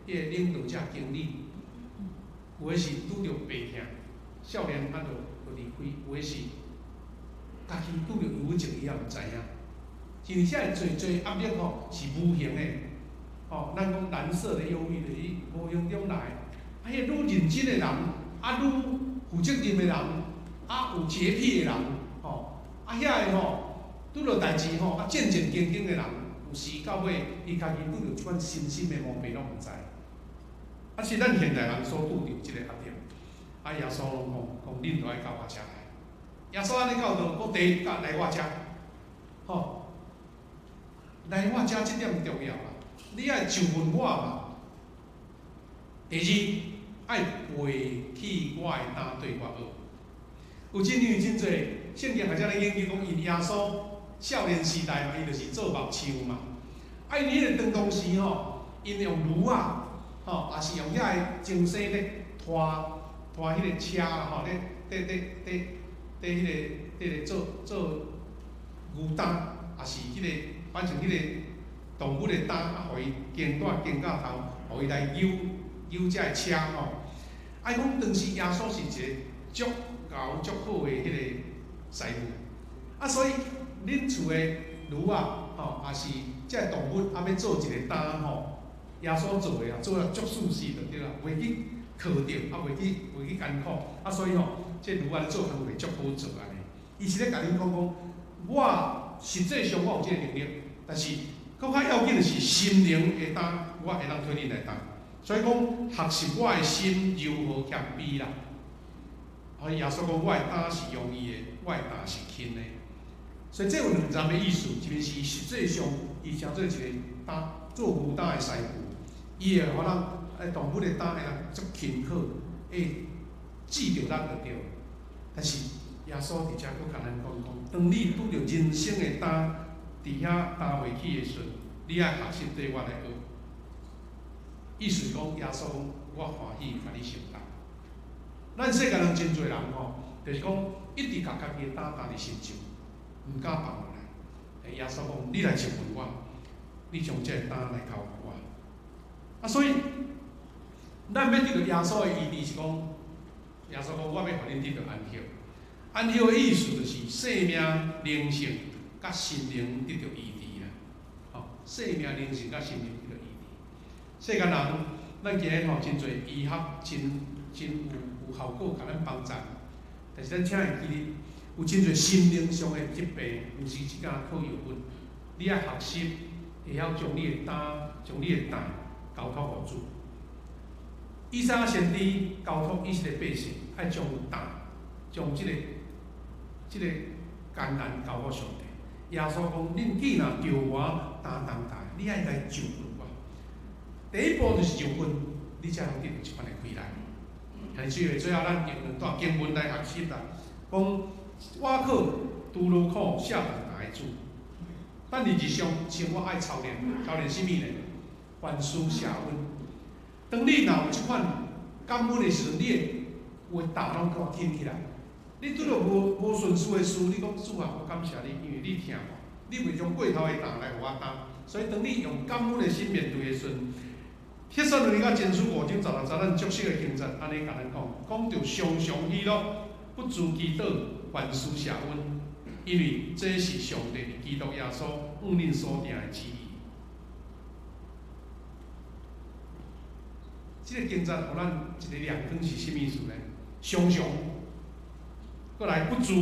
彼個領導者經理，有的是拄著病痛，少年啊就離開，有的是家己拄著憂鬱症伊也毋知影。因為遮個濟濟壓力吼是無形的，吼，咱講藍色的憂鬱就是無形中來。啊，彼個愈認真的人，啊愈負責任的人，啊有潔癖的人，吼，啊遐个吼拄著代誌吼，啊戰戰兢兢的人，有時到尾伊家己拄著這款身心的毛病攏毋知。啊，是咱現代人所拄著這個壓力。啊，耶穌攏講，講恁著愛到我遮來。耶穌按呢教導，講第一，來我遮，吼，來我遮這點重要啊！你愛就問我嘛。第二，愛背起我的擔綴我學。有真因為真濟聖經學者咧研究講，因耶穌少年時代嘛，伊就是做木匠嘛。啊，𪜶彼個當當時吼，𪜶用驢仔，吼，抑是用遐个精牲咧拖拖彼個車啦，吼，咧咧咧咧咧彼個咧咧做做牛擔，抑是彼個反正彼個動物的擔，啊，予伊肩帶肩胛頭，予伊來扭扭這个車吼。啊，伊講當時耶穌是一個足𠢕足好的彼個師傅，啊，所以恁厝的驢仔吼，抑是這个動物啊，欲做一个擔吼，耶穌做的啊，做啊足舒適就對啦，袂去磕著，啊，袂去艱苦，啊，所以吼，這驢仔咧做工課足好做按呢。伊是咧共恁講講，我實際上我有這個能力，但是閣較要緊的是心靈的擔，我會當替恁來擔。所以講，學習我的心柔和謙卑啦。所以耶穌講，我的擔是容易的，我的擔是輕的。所以這有兩層的意思，一個是實際上，伊成做一個擔做牛擔的師傅，伊會予人動物的擔會當足輕巧，會記著咱就對。但是耶穌佇遮閣共咱講講，當你拄著人生的擔，佇遐擔袂起的時陣，你愛學習綴我來學。意思講，耶穌講，我歡喜共你承擔。咱世間人真濟人吼，就是講一直共家己的擔擔佇身上，毋敢放落來。耶穌講，你來就問我，你將這個擔來交予我。啊，所以咱欲得著耶穌的醫治是講，耶穌講我欲予恁得著安息。安息的意思就是生命、靈性佮心靈得著醫治啦。吼，生命、靈性佮心靈得著醫治。世間人，咱今日吼真濟醫學真真有效果，共咱幫助。但是咱請會記得，有真濟心靈上的疾病，毋是只敢靠藥物。你愛學習，會曉將你的擔、將你的擔交託予主。以賽亞先知交託以色列百姓，愛將擔、將這個艱難交予上帝。耶穌講：恁既若著我擔重擔，你愛來就近我。第一步就是就近，你才能得著這款的快樂。兄姊妹，最後咱用兩段經文來學習啦。講倚靠拄勞苦卸重擔的主，咱佇日常生活愛操練，操練啥物呢？凡事謝恩。當你若有這款感恩的時陣，你會有的擔攏閣輕起來。你拄著無順遂的事，你講主啊，我感謝你，因為你疼我，你袂將過頭的擔來予我擔。所以當你用感恩的心面對的時陣，帖撒羅尼迦前書5章16節，咱足熟的經節，按呢共咱講，講著常常喜樂，不住祈禱，凡事謝恩，因為這是上帝佇基督耶穌向恁所定的旨意。這個經節予咱一個亮光是啥物意思呢？常常，閣來不住，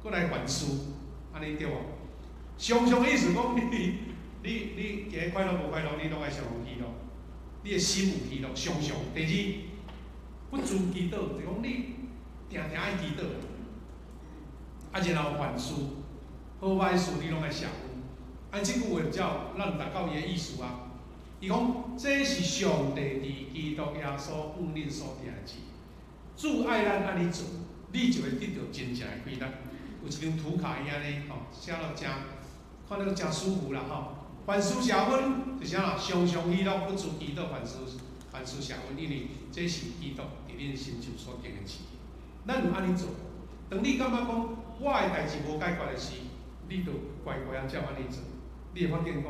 閣來凡事，按呢對無？常常的意思講，你今日快樂無快樂，你攏愛常常喜樂，你的心有喜樂，常常。第二，不住祈禱，就講你定定愛祈禱，啊，然後凡事，好歹事你攏愛謝恩。按這句話才有咱達到伊的意思啊。伊講，這是上帝佇基督耶穌向恁所定的旨意。主愛咱按呢做，你就會得著真正的快樂。有一張圖卡伊按呢吼，寫了誠，看了誠舒服啦吼。凡事謝恩，就是啥？常常喜樂，不住祈禱，凡事謝恩，因為這是基督佇恁心中所定的旨意。咱有按呢做，當你感覺講我的代誌無解決的時，你就乖乖仔照按呢做，你會發現講，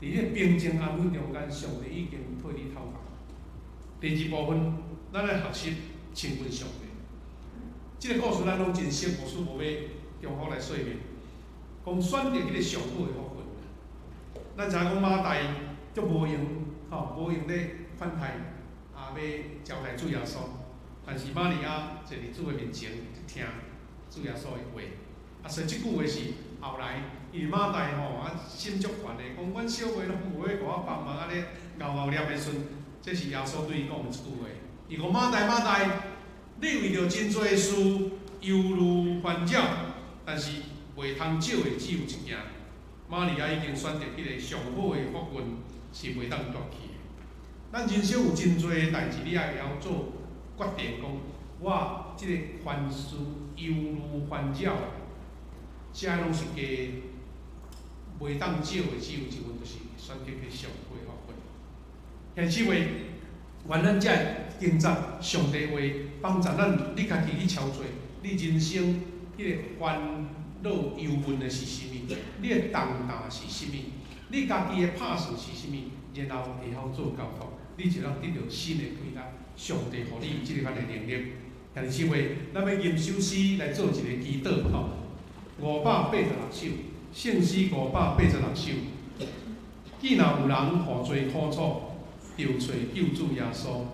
佇彼個平靜安穩中間，上帝已經替你透過。第二部分，咱來學習親近上帝。這個故事咱攏真熟，牧師無欲重複來說明。講選擇彼個上好的福分。咱知影講馬大足無閒，吼無閒咧款待，啊欲招待主耶穌。但是瑪利亞坐佇主的面前聽主耶穌的話。啊，所以這句話是後來，因為馬大吼啊心足煩的，講阮小妹攏無欲共我幫忙，按呢𠢕𠢕念的時陣，這是耶穌對伊講的一句話。伊講馬大馬大，你為著真濟事憂慮煩擾，但是袂通少的只有一件。瑪利亞已經選擇彼個上好的福分，是袂當奪去的。咱人生有真濟代誌，你愛會曉做決定，講我這個凡事憂慮煩擾，這攏是假，袂當少的只有一份，就是選擇去上好的福分。兄弟姊妹，願咱這經節上帝話幫助咱，你家己去操作，你人生彼個煩惱憂悶的是啥物？你的重擔是啥物？你家己的拍算是啥物？然後會曉做交託，你就通得著新的快樂。上帝予你這個款的能力。兄弟姊妹，咱欲吟首詩來做一個祈禱吼。586首，聖詩586首。既若有人負罪苦楚，著揣救主耶穌，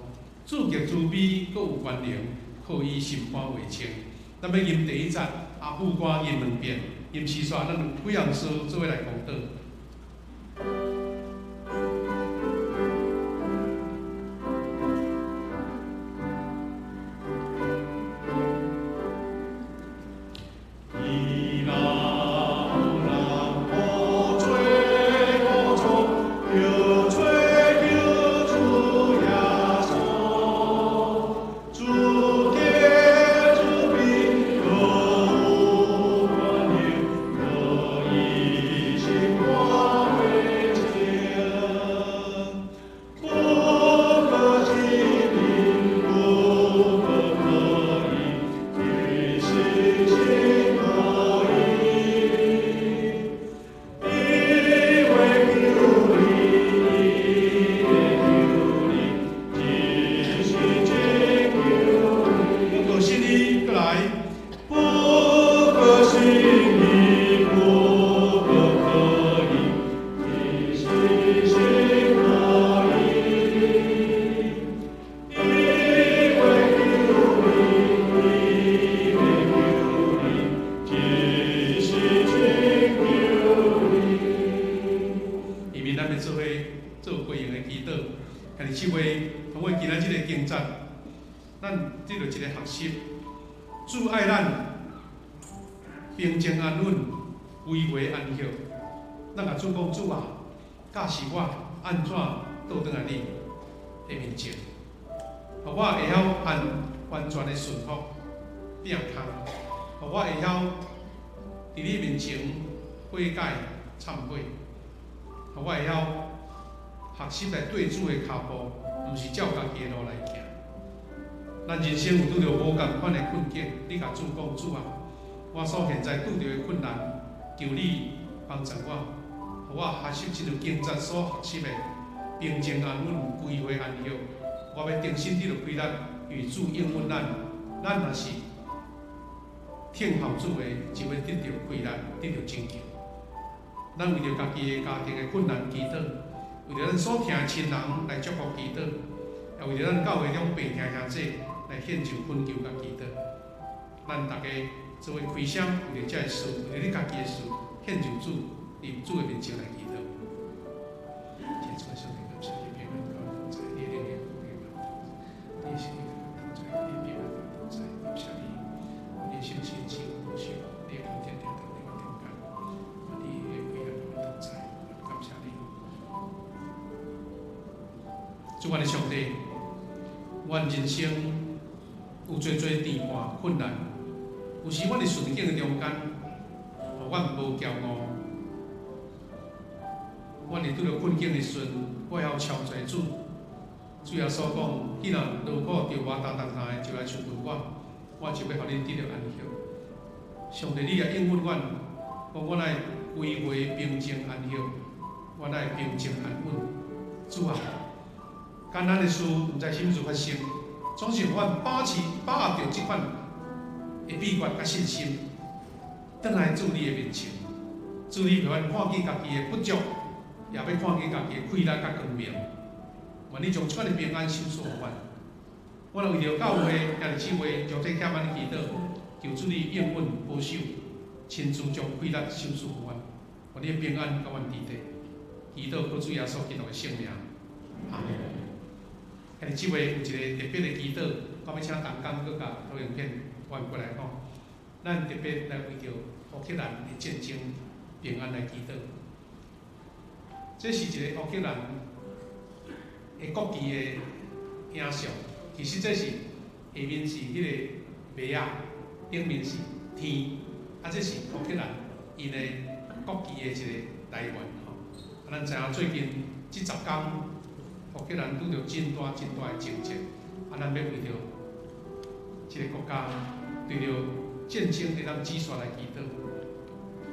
主極慈悲，閣有權能，可以心肝劃清。咱欲吟第一節，啊副歌吟兩遍，吟詩煞，咱有幾項詩做伙來講道。主愛咱，平靜安穩，歸回安息。咱共主講，主啊，教示我按怎倒轉來你的面前。予我會曉按完全的順服摒空，予我會曉佇你面前悔改懺悔，予我會曉學習來綴主的跤步，毋是照家己的路來行。咱人生有拄著無仝款的困境，你共主講，主啊，我所現在拄著的困難，求你幫助我，予我學習親像經節所學習的平靜安穩、歸回安息。我欲重新得著氣力，因為主應允咱，咱若是聽候主的，就欲得著氣力，得著拯救。咱為著家己的家庭的困難祈禱，為著咱所疼的親人來祝福祈禱，也為著咱教會中病疼兄姊來獻上懇求佮祈禱。咱逐家做伙開聲，為著這个事，為著你家己的事，獻上主，佇主的面前來祈禱。天父上帝，感謝你平安佮阮同在，你的靈力與阮同在，你的聖靈與阮同在，你的平安與阮同在，感謝你，你的聖神賜保守，你的恩典定定佇阮中間，你的平安與阮同在，感謝你。主，阮的上帝，阮人生有濟濟甜伴困難，有時阮佇順境的中間，予阮無驕傲。阮佇拄著困境的時陣，我會曉超載主。主耶穌講：彼若勞苦著我擔重擔的，就來尋求我，我就欲予恁得著安息。上帝，你也應允阮，講阮愛歸回平靜安息，阮愛平靜安穩。主啊，艱難的事毋知啥物事發生，總是予阮把持把握著這款的秘訣佮信心，轉來主你的面前。主你予阮看見家己的不足，也欲看見家己的氣力佮光明。願你將這款的平安賞賜予阮。阮為著教會兄弟姊妹將這欠咱祈禱，求主你應允保守，親自將氣力賞賜予阮。願你的平安佮阮佇底。祈禱靠主耶穌基督的聖名，阿們。兄弟姊妹有一个特別的祈禱，我欲請同工閣共投影片轉過來吼。咱特別來為著烏克蘭的戰爭平安來祈禱。這是一个烏克蘭的國旗的影像，其實這是下面是彼个麥仔，頂面是天，啊，這是烏克蘭𪜶的國旗的一個來源吼。啊，咱知影最近這十工，烏克蘭拄著真大真大的戰爭，啊，咱欲為著這個國家對著戰爭會當止息來祈禱。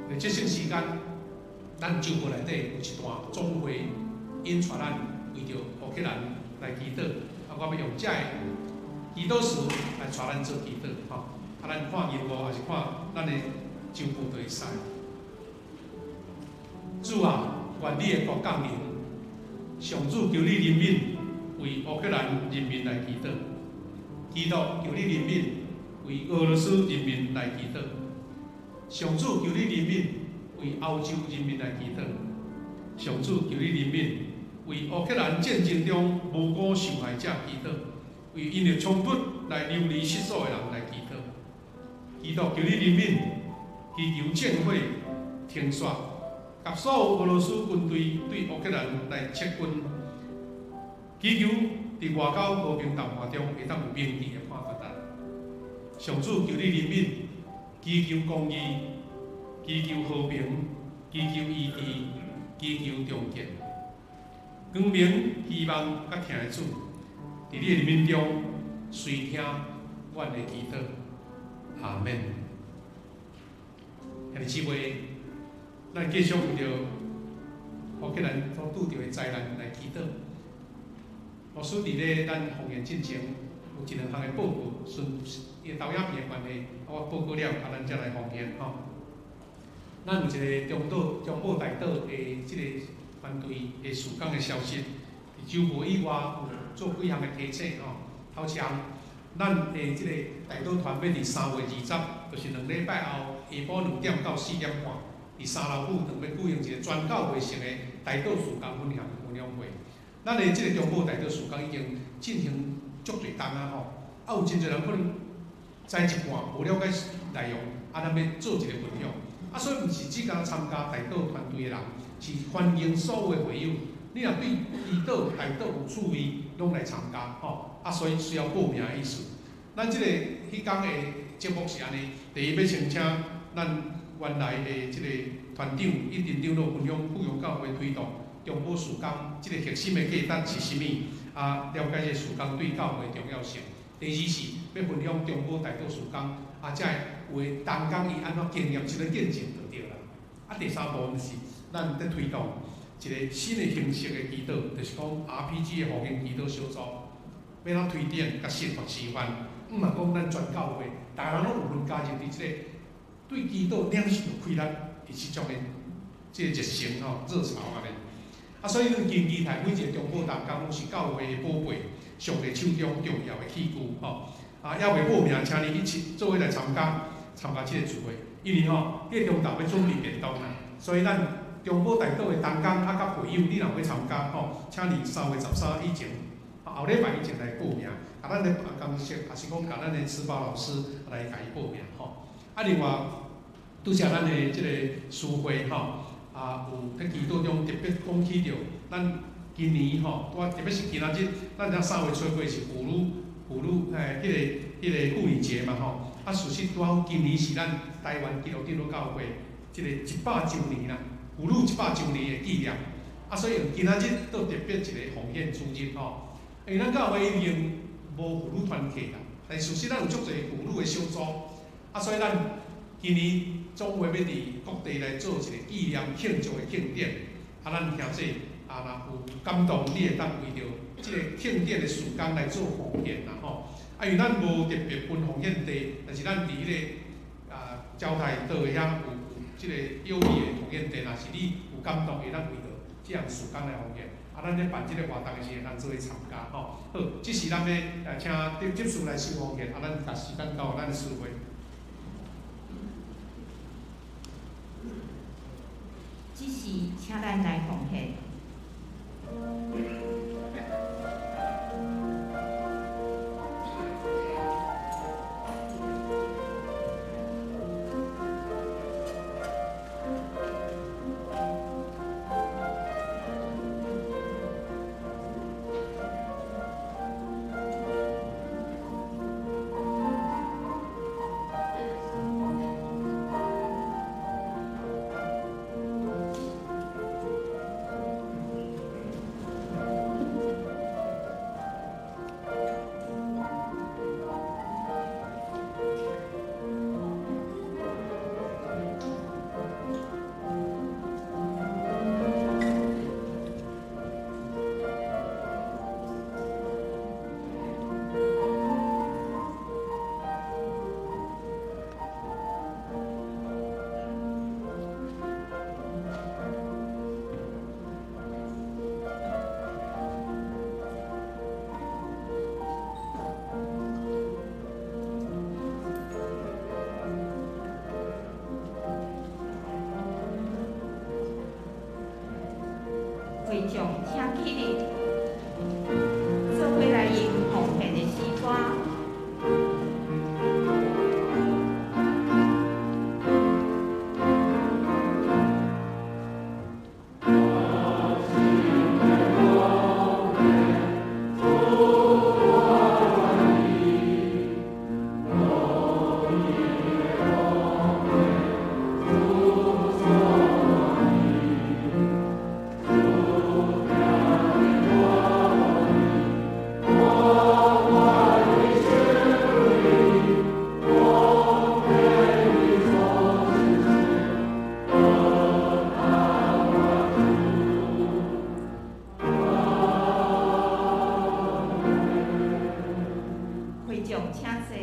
為節省時間，咱週報內底有一段總會引帶咱為著烏克蘭來祈禱，啊，我欲用這个祈禱詞來帶咱做祈禱，吼。啊，咱看螢幕抑是看咱的週報就會使。主啊，願你的國降臨，上主求你憐憫，為烏克蘭人民來祈禱。基督求你憐憫，為俄羅斯人民來祈禱。上主求你憐憫，為歐洲人民來祈禱。上主求你憐憫，為烏克蘭戰爭中無辜受害者祈禱，為因著衝突來流離失所的人來祈禱。基督求你憐憫，祈求戰火停息，佮所有俄羅斯軍隊對烏克蘭來撤軍，祈求佇外交和平談判中會當有明智的判斷。上主求你憐憫，祈求公義，祈求和平，祈求醫治，祈求重建。光明、希望佮疼的主，佇你的憐憫中，垂聽阮的祈禱。阿們。兄弟姊妹，咱繼續為著烏克蘭所拄著的災難來祈禱。牧師佇咧咱奉獻進前有一兩項的報告，順伊投影片的關係，我報告了，啊，咱才來奉獻吼。咱有一个中島中報大島的這個團隊的事工的消息，佇週報以外有做幾項的提醒吼。頭一項，咱的這個代禱團欲佇3月20，就是兩禮拜後下晡2點到4點半，佇三樓舞堂欲舉行一個全教會性的代禱事工分享分享會。咱的這個中保代禱事工已經進行足濟冬啊吼，啊有真濟人可能知一半，無了解內容，啊咱欲做一個分享。啊，所以毋是只干焦參加代禱團隊的人，是歡迎所有的會友。你若對祈禱、代禱有趣味，攏來參加吼。啊，所以需要報名的意思。咱這個彼工的節目是按呢，第一欲先請咱原來的這個團長、一陣長老分享富陽教會推動中保事工這個核心的價值是啥物？啊，了解這個事工對教會的重要性。第二是欲分享中保代禱事工，啊，這有的同工伊按怎經驗，這個見證就對啦。啊，第三部分是咱佇推動一個新的形式的祈禱，就是講 RPG 的奉獻祈禱小組，欲按怎推展佮實作示範。毋嘛講咱全教會，逐个人攏有份加入佇這個對祈禱領受開力的這種的這個熱誠吼熱潮按呢。啊，所以咱真期待每一個中保同工攏是教會的寶貝，上帝手中重要的器具吼。啊，猶未報名，請你一起做伙來參加參加這個聚會，因為吼，這個中晝欲準備便當啦，所以咱中保代禱的同工啊，佮會友，你若欲參加吼，請你3月13以前，後禮拜以前來報名，共咱的辦公室，抑是講共咱的慈寶老師來共伊報名吼。啊，另外，拄才咱的這個詩會吼，啊，有佇祈禱中特別講起著，咱今年吼，拄仔特別是今仔日，咱遮3月初八是婦女婦女嘿，彼個婦女節嘛吼。啊，事實拄好今年是咱台灣基督長老教會這個100週年啦，婦女100週年的紀念。啊，所以今仔日閣特別一個奉獻主日吼。因為咱教會已經無婦女團契啦，但事實咱有足濟婦女的小組，啊，所以咱今年總會欲佇各地來做一個紀念慶祝的慶典。啊，咱兄弟啊，若有感動，你會當為著這個慶典的事工來做奉獻啦吼。啊，因為咱無特別分奉獻地，但是咱佇彼個啊交代桌遐有這個有意的奉獻地，若是你有感動，會當為著這項事工來奉獻。啊，咱咧辦這個活動的時陣，咱做伙參加吼。好，這是咱欲請執事來收奉獻，啊，咱共時間交予咱的司會。這時，請咱來奉獻。會眾請起立，做伙來用奉獻的詩歌。會眾請坐。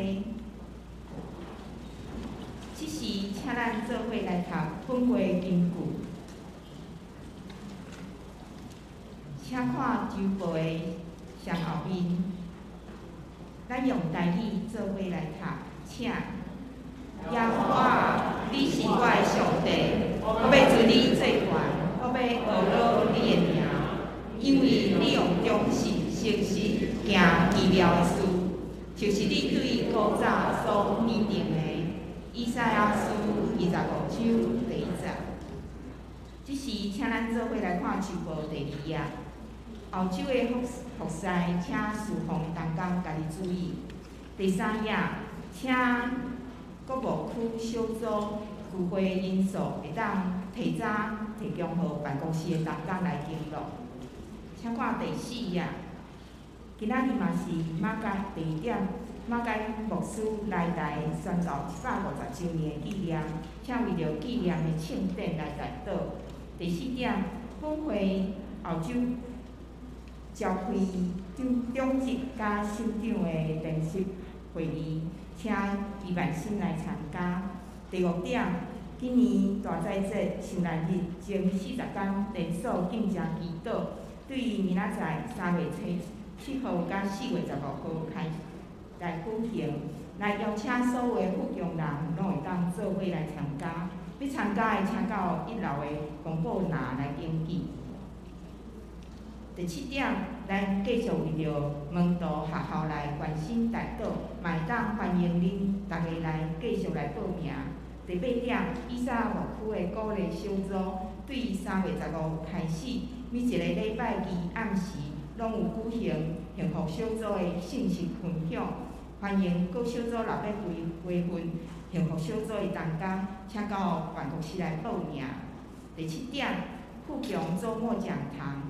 這時，請咱做伙來讀本會金句。請看周報的上後面，咱用台語做伙來讀，請。耶和華，你是我的上帝，我欲尊你做懸，我欲呵咾你的名，因為你用忠信誠實行奇妙的事，就是你對古早所擬定的。以賽亞書25章第一節。這時，請咱做伙來看周報第二頁。澳洲的服侍，請事奉的同工家己注意。第三頁，請國務區小組聚會人數會當提早提供予辦公室的同工來登錄。請看第四頁，今仔日嘛是馬偕第二點，馬偕牧師來台宣道150週年的紀念，請為著紀念的慶典來代禱。第四點，本會澳洲召開長執佮首長的聯席會議，請余萬新來參加。第五點，今年大齋節受難日前40工連續禁食祈禱，對明仔載3月7號佮4月15號開來舉行，來邀請所有的富強人攏會當做伙來參加。欲參加的，請到一樓的公布欄來登記。第七點，咱繼續為著門徒學校來關心代禱，嘛會當歡迎恁逐家來繼續來報名。第八點，以撒牧區的鼓勵小組對3月15開始，每一个禮拜二暗時攏有舉行幸福小組的信息分享，歡迎各小組若欲歸份幸福小組的同工，請到辦公室來報名。第七點，富強週末講堂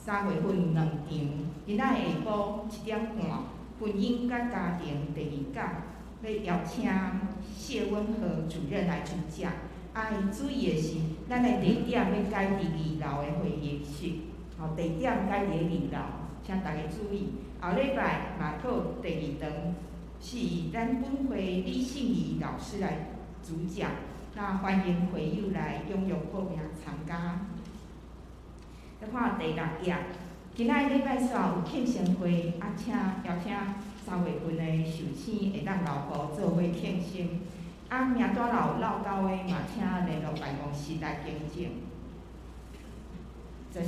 3月份兩場，今仔下晡7點半，婚姻佮家庭第二講，欲邀請謝溫和主任來主講。啊，注意的是，咱的地點欲改佇二樓的會議室，吼，地點改佇二樓，請大家注意。後禮拜嘛閣第二場，是咱本會李信儀老師來主講，那歡迎會友來踴躍報名參加。來看第六頁，今仔禮拜四有慶生會，啊，請邀請3月份的壽星會當留步做伙慶生。啊，名單若有落勾的，嘛請聯絡辦公室來更正。14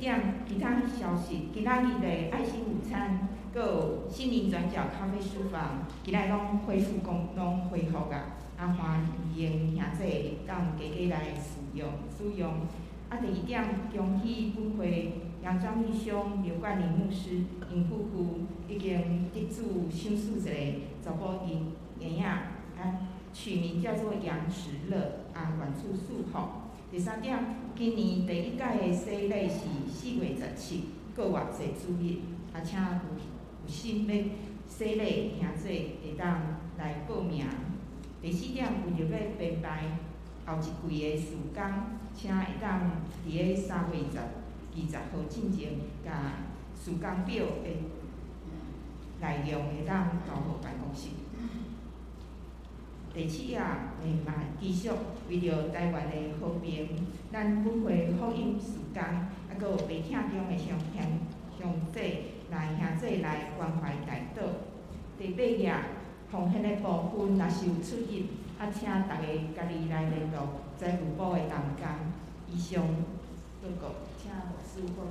點，其他消息，今仔日的愛心午餐，閣有心靈轉角咖啡書房，今仔攏恢復工，攏恢復啊！啊，歡迎兄弟會當加加來使用使用。啊，第二點，恭喜本會楊張義兄、劉冠霖牧師𪜶夫婦已經得主賞賜一个查某嬰嬰仔，啊，取名叫做楊時樂，啊，願主賜福。第三點，今年第一屆的洗禮是4月17，復活節主日，啊，請有心欲洗禮兄弟會當來報名。第四點，為著欲編排後一季的事工，請會當佇咧3月20號進前，共事工表的內容會當交予辦公室。第七頁，嘛繼續為著台灣的和平，咱本會福音事工，啊，閣有悲痛中的鄉鄉弟來兄弟來關懷代禱。第八頁，奉獻的部分若是有出入，啊，請逐家家己來聯絡財務部的同工。以上報告，請牧師報。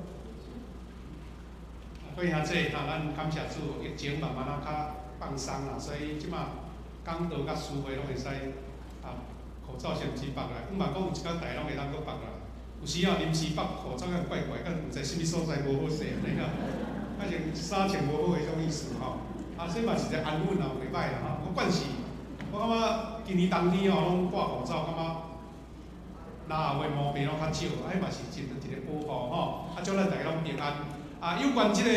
各位兄弟，哈，咱感謝主，疫情慢慢仔較放鬆啦，所以這馬講道佮聚會攏會使啊，口罩先毋使縛啦。毋嘛講有一寡台攏會當閣縛啦。有時啊，臨時縛口罩敢怪怪，敢毋知啥物所在無好勢按呢吼，啊像衫穿無好彼種意思吼。啊，這嘛是一個安穩啊，袂䆀啦吼。我慣勢，我感覺今年冬天吼攏掛口罩，感覺嚨喉的毛病攏較少，啊，彼嘛是一個保護吼。啊，祝咱逐家攏平安。啊，有關這個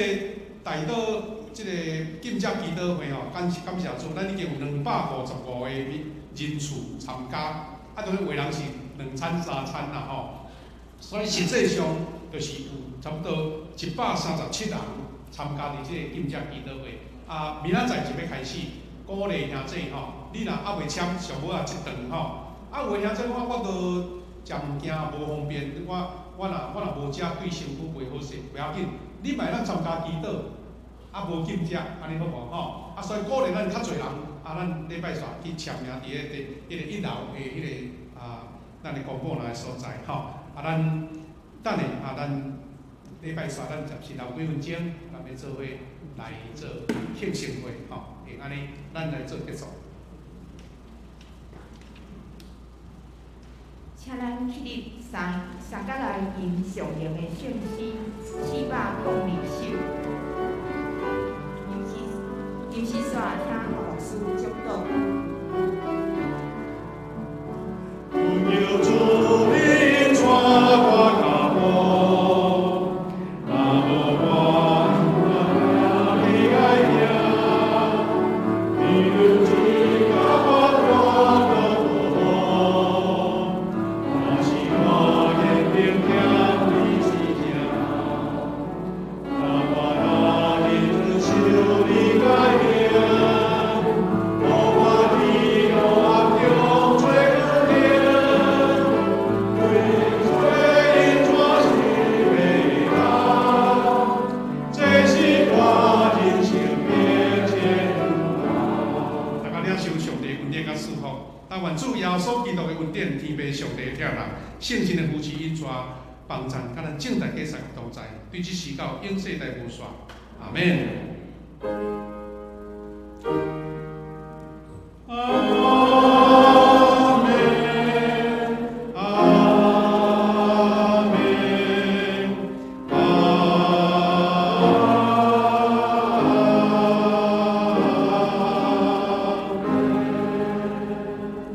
代禱這個禁食祈禱會吼，感謝主，咱已經有255個人次參加，啊，當然有的人是兩餐三餐啦吼，所以實際上就是有差不多137人參加佇這個禁食祈禱會。啊，明仔載就欲開始，鼓勵兄弟吼，你若猶未簽，上好啊這頓吼。啊，有的兄弟講我都食物件無方便，我若無食對身軀袂好勢，袂要緊，你嘛會當參加祈禱，啊無禁食，按呢好無吼？啊，所以鼓勵咱較濟人，啊，咱禮拜四去簽名佇彼個彼個一樓的彼個啊，咱的公布欄的所在吼。啊，咱等下啊，咱禮拜四咱暫時留幾分鐘，咱欲做伙來做慶生會吼，會按呢，咱來做結束。請咱起立三三角來吟上榮的聖詩402首。吟詩煞聽何牧師祝禱。求主領帶我腳步，若無我哪去愛行？你如今教我看路無，若是我眼睛聽你指正，若我若忍受你改命，予我伫黑暗中做光明。为做引带是袂当，这是我人生的前大家領受上帝恩典佮祝福，但願主耶穌基督的恩典、天父上帝的疼愛、聖神的扶持引帶、幫贊，佮咱眾大家三個同在，對這時到永世代無煞。阿們。阿們，阿們，阿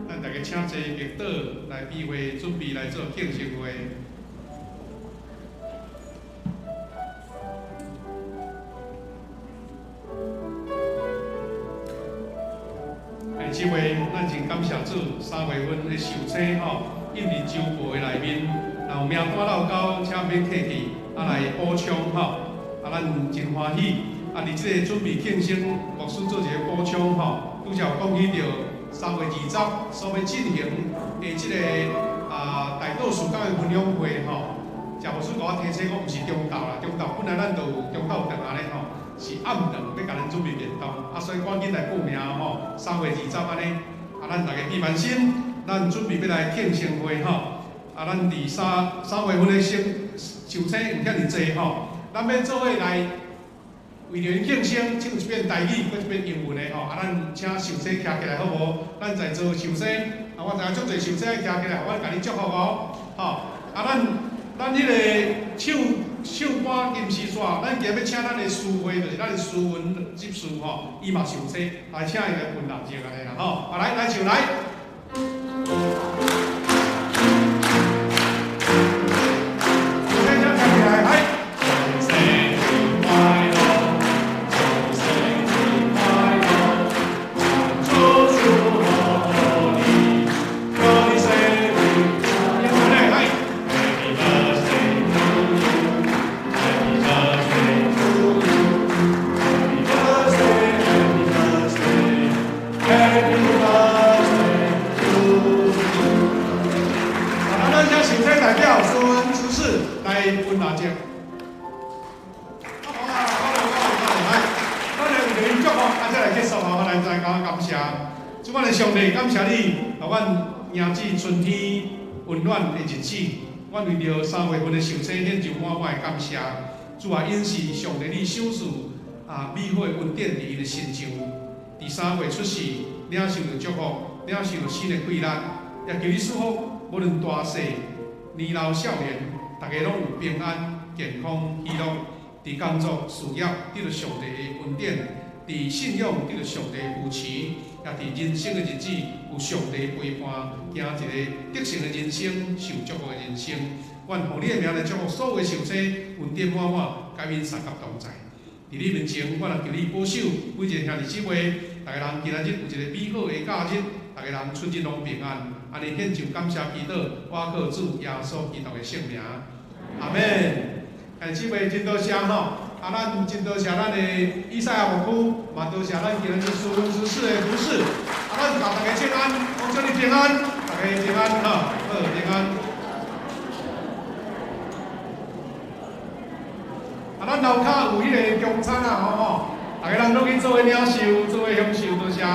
咱大家請坐祈禱來比會，準備來做慶生會。這回咱真感謝主，3月份的壽星吼，印尼周報的內面，若有名單落交，請免客氣，啊來補充吼，啊咱真歡喜，啊佇這個準備慶生，牧師做一個補充吼，拄才有講起著3月20所欲進行的這個啊大道事工的分享會吼，謝牧師共我提醒講，毋是中晝啦，中晝本來咱就有中晝頓安尼吼。是暗頓欲共咱準備便當，啊，所以趕緊來報名吼，3月20按呢，啊，咱大家閉萬心，咱準備欲來慶生會吼，啊，咱佇三月份的壽星有遐爾濟吼，咱欲做伙來為著𪜶慶生，唱一遍台語，閣一遍英文的吼，啊，咱請壽星徛起來好無？咱在座壽星，啊，我知影足濟壽星徛起來，我共你祝福哦，吼，啊，咱彼個唱歌金絲煞，咱今日欲請咱的司會，就是咱的司文執事吼，伊嘛受請，來請伊來分蜡燭按呢啦吼，啊來來唱來。請起來，來。生日快樂，祝生日快樂，祝祝福你，祝你生日英文的來。 Happy birthday to you, Happy birthday to you, Happy birthday, Happy birthday, Happy birthday to you。好，咱請受請代表司文執事來分蠟燭。好啊，好啦，好啦，來，咱來為著𪜶祝福，啊，才來結束吼，咱來再講感謝。主，阮的上帝，感謝你，予阮迎接春天溫暖的日子。阮為著3月份的壽星獻上滿滿的感謝。主啊，𪜶是上帝你賞賜啊美好的恩典佇𪜶的身上。佇3月出世，領受著祝福，領受著新的氣力，也求你賜福，無論大細、年老少年，大家攏有平安、健康、喜樂。佇工作、事業得著上帝的恩典，佇信仰得著上帝的扶持，也佇人生的日子有上帝陪伴，行一個得勝的人生，受祝福的人生。願奉你的名來祝福所有的壽星，恩典滿滿，佮𪜶相佮同在。佇你面前，我來求你保守每一個兄弟姊妹，逐家人今仔日有一個美好的假日，逐家人出入攏平安。按呢獻上感謝祈禱，我靠主耶穌基督的聖名，阿們。兄弟姊妹真多謝吼，啊，咱真多謝咱的以賽亞牧師，嘛多謝咱今日司文執事的服侍，啊，咱共大家請安，講祝你平安，大家平安吼，好平安。啊，咱樓跤有彼個中餐啊，吼吼，逐家人攏去做伙領受，做伙享受，多謝。